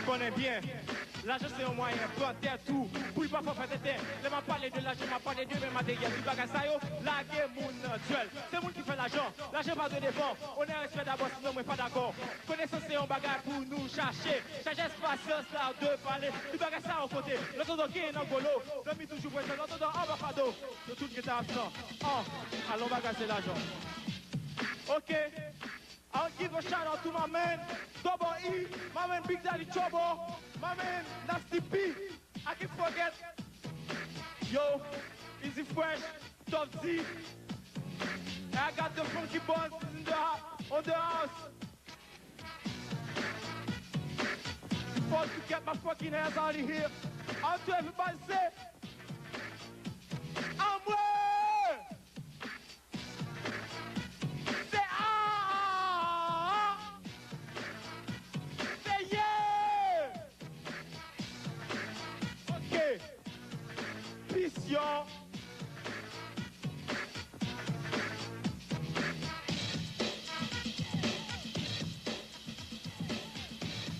Konnen byen, lajan se yon mwayen pran tèt ou pou l pa fè w fè tenten. Lè m ap pale de lajan, m ap pale de byen materyèl. Tout bagay sa yo lage moun nan dyèl. Se moun ki fè lajan. Lajan pa dwe devan. Onè, respè dabò, sinon mwen pa dakò. Konesans se yon bagay pou nou chache. Sajès, pasyans, la de pale. Tout bagay sa yon kote. Lòt bò gen nan golo. Zanmi toujou prezan. Lòt bò anba fado. Yo tout gentan absan. An, alon bagay se lajan. Ok. I'll give a shout out to my man, Double E, my man Big Daddy Trouble, my man Nasty P. I can forget. Yo, Easy Fresh, Top Z. I got the funky buns in the hou-, on the house. Before to get my fucking ass out of here. Out to everybody say, I'm way. Say ah! Say yeah! Ok. Peace, y'all.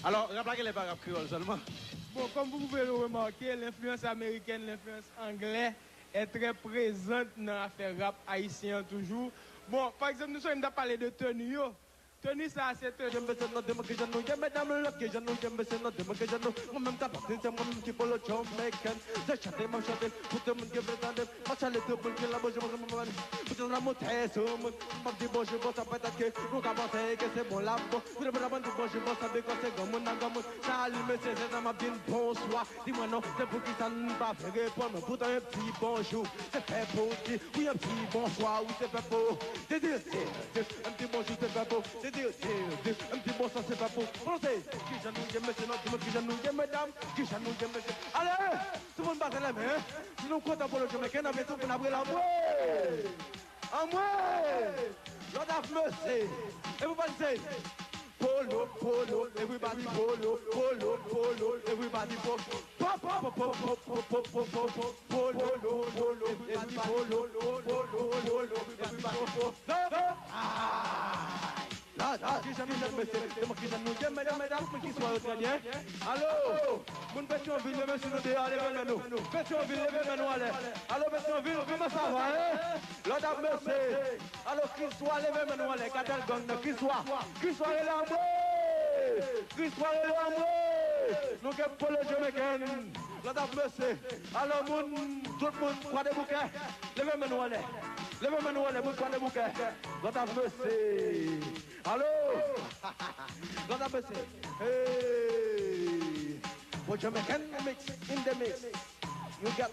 Alò, rap la genlè pa rap kreyòl sèlman. Bon, kòm vous pouvez le remarquer, l'influence américaine, l'influence anglais est très présente nan afè rap ayisyen an toujou. Bon, pa egzanp, nou sonje m t ap pale de teni yo. Teni sa a se teni. Jan nou ye, medam, lòt ke jan nou ye, mesye, nou demontre jan nou. Mwen menm kapab di se mwen menm ki polo Jamaican. Se chante m ap chante pou tout moun ki vle tande. M ap chale tout moun ki la bouche mwen mwen mwen. Pou tout la montè sou moun. M ap di bonjou, bonswa, petèt ke nou ka panse ke se bon la bon. Pou tout moun ap di bonjou, bonswa, bikòs se granmoun nan granmoun. Salut mesye, se sa m ap di n bonswa. Di mwen non, se poukisa n pa vle reponn mwen. Poutan yon ti bonjou, se fè pou di. Wi, yon ti bonswa, wi, se fè pou. Di, di, di, di, yon ti bonjou, se fè pou. Di, di, di, di, yon ti bonswa, se fè pou. Pwononse. Kijan nou ye, mesye, non, di mwen kijan nou ye, medam, kijan nou ye, mesye. Ale, tout moun pase lè men, hein? Si nou kontan pou le Jamaican, anben tout moun ap rele anmwe! Anmwe! Lord have mercy! Everybody say, polo, polo, everybody polo, polo, polo, everybody polo. Pop, pop, pop, polo, polo, polo, everybody polo, polo, polo, everybody polo. Ah! Lord have Kijan nou ye, mesye? Demen, kijan nou ye, medam, medam? Tout moun ki swa yo, trè byen. Alo! Moun Petyonvil, leve men si nou deyò, leve men nou. Petyonvil, leve men nou anlè. Alo, Petyonvil, kòman sa va, en? Lòd ap mesye. Alo, Kriswa, leve men nou anlè. Katèl gang nan, Kriswa. Kriswa, rele anmwe! Kriswa, rele anmwe! Nou gen Polo Jamaican. Lòd ap mesye. Alo, moun, tout moun, Kwadèboukè. Leve men nou anlè. Leve men nou anlè, moun Kwadèboukè. Lòd ap mesye. Alo! Lòd ap mesye. Hey! Polo Jamaican mix in the mix. You got,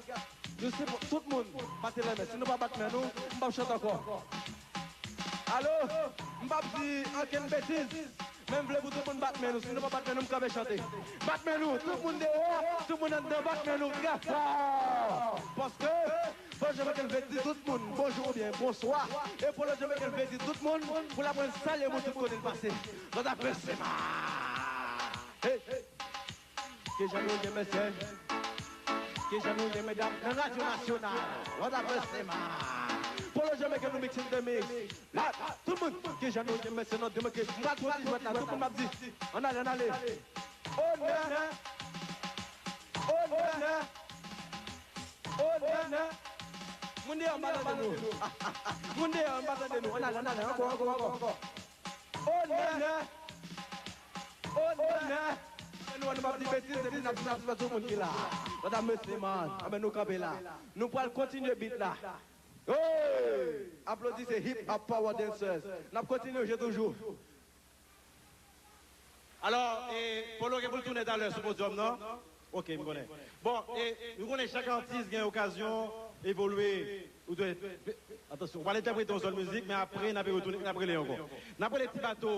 you see, tout moun, bat men. Si nou pa bat men nou, m p ap chante ankò. Alo, m p ap di ankenn betiz, men m vle pou tout moun bat men nou. Si nou pa bat men nou, m kanpe chante. Bat men nou, tout moun deyò, tout moun anndan, bat men nou trè fò. Paske Polo Jamaican vle di tout moun bonjou oubyen bonswa. E Polo Jamaican vle di tout moun pou l aprann salye moun tout kote l pase. Lòd ap mesye. Hey! Kijan nou ye, mesye? Kijan nou ye, medam? Nan Radyo Nasyonal. Lòd ap mesye. Polo Jamaican nou mix in the mix. La, tout moun, kijan nou ye, mesye? Non, demen ke m pral pran ti jwèt la, tout moun m ap di. Ann ale, ann ale. Onè. Onè. Onè. Moun deyò, m pa tande nou. Moun deyò, m pa tande nou. Ann ale, ann ale. Ankò, ankò, ankò. Onè! Onè! Anben nou, nou p ap di betiz, epi n ap, n ap, n ap tout moun ki la. Lòd ap mesye, man. Anben nou kanpe la. Nou pral kontinye beat la. Hey! Aplodi, se Hip Hop Power Dancers. N ap kontinye jwe toujou. Alò, e, Polo gen pou l tounen talè sou podyòm nan? Ok, m konnen. Bon, e, nou konnen chak atis gen okazyon evolye. Ou dwe, atansyon, ou pral entèprete yon sèl mizik, men apre, n ap retounen, n ap rele ankò. N ap rele Ti Bato.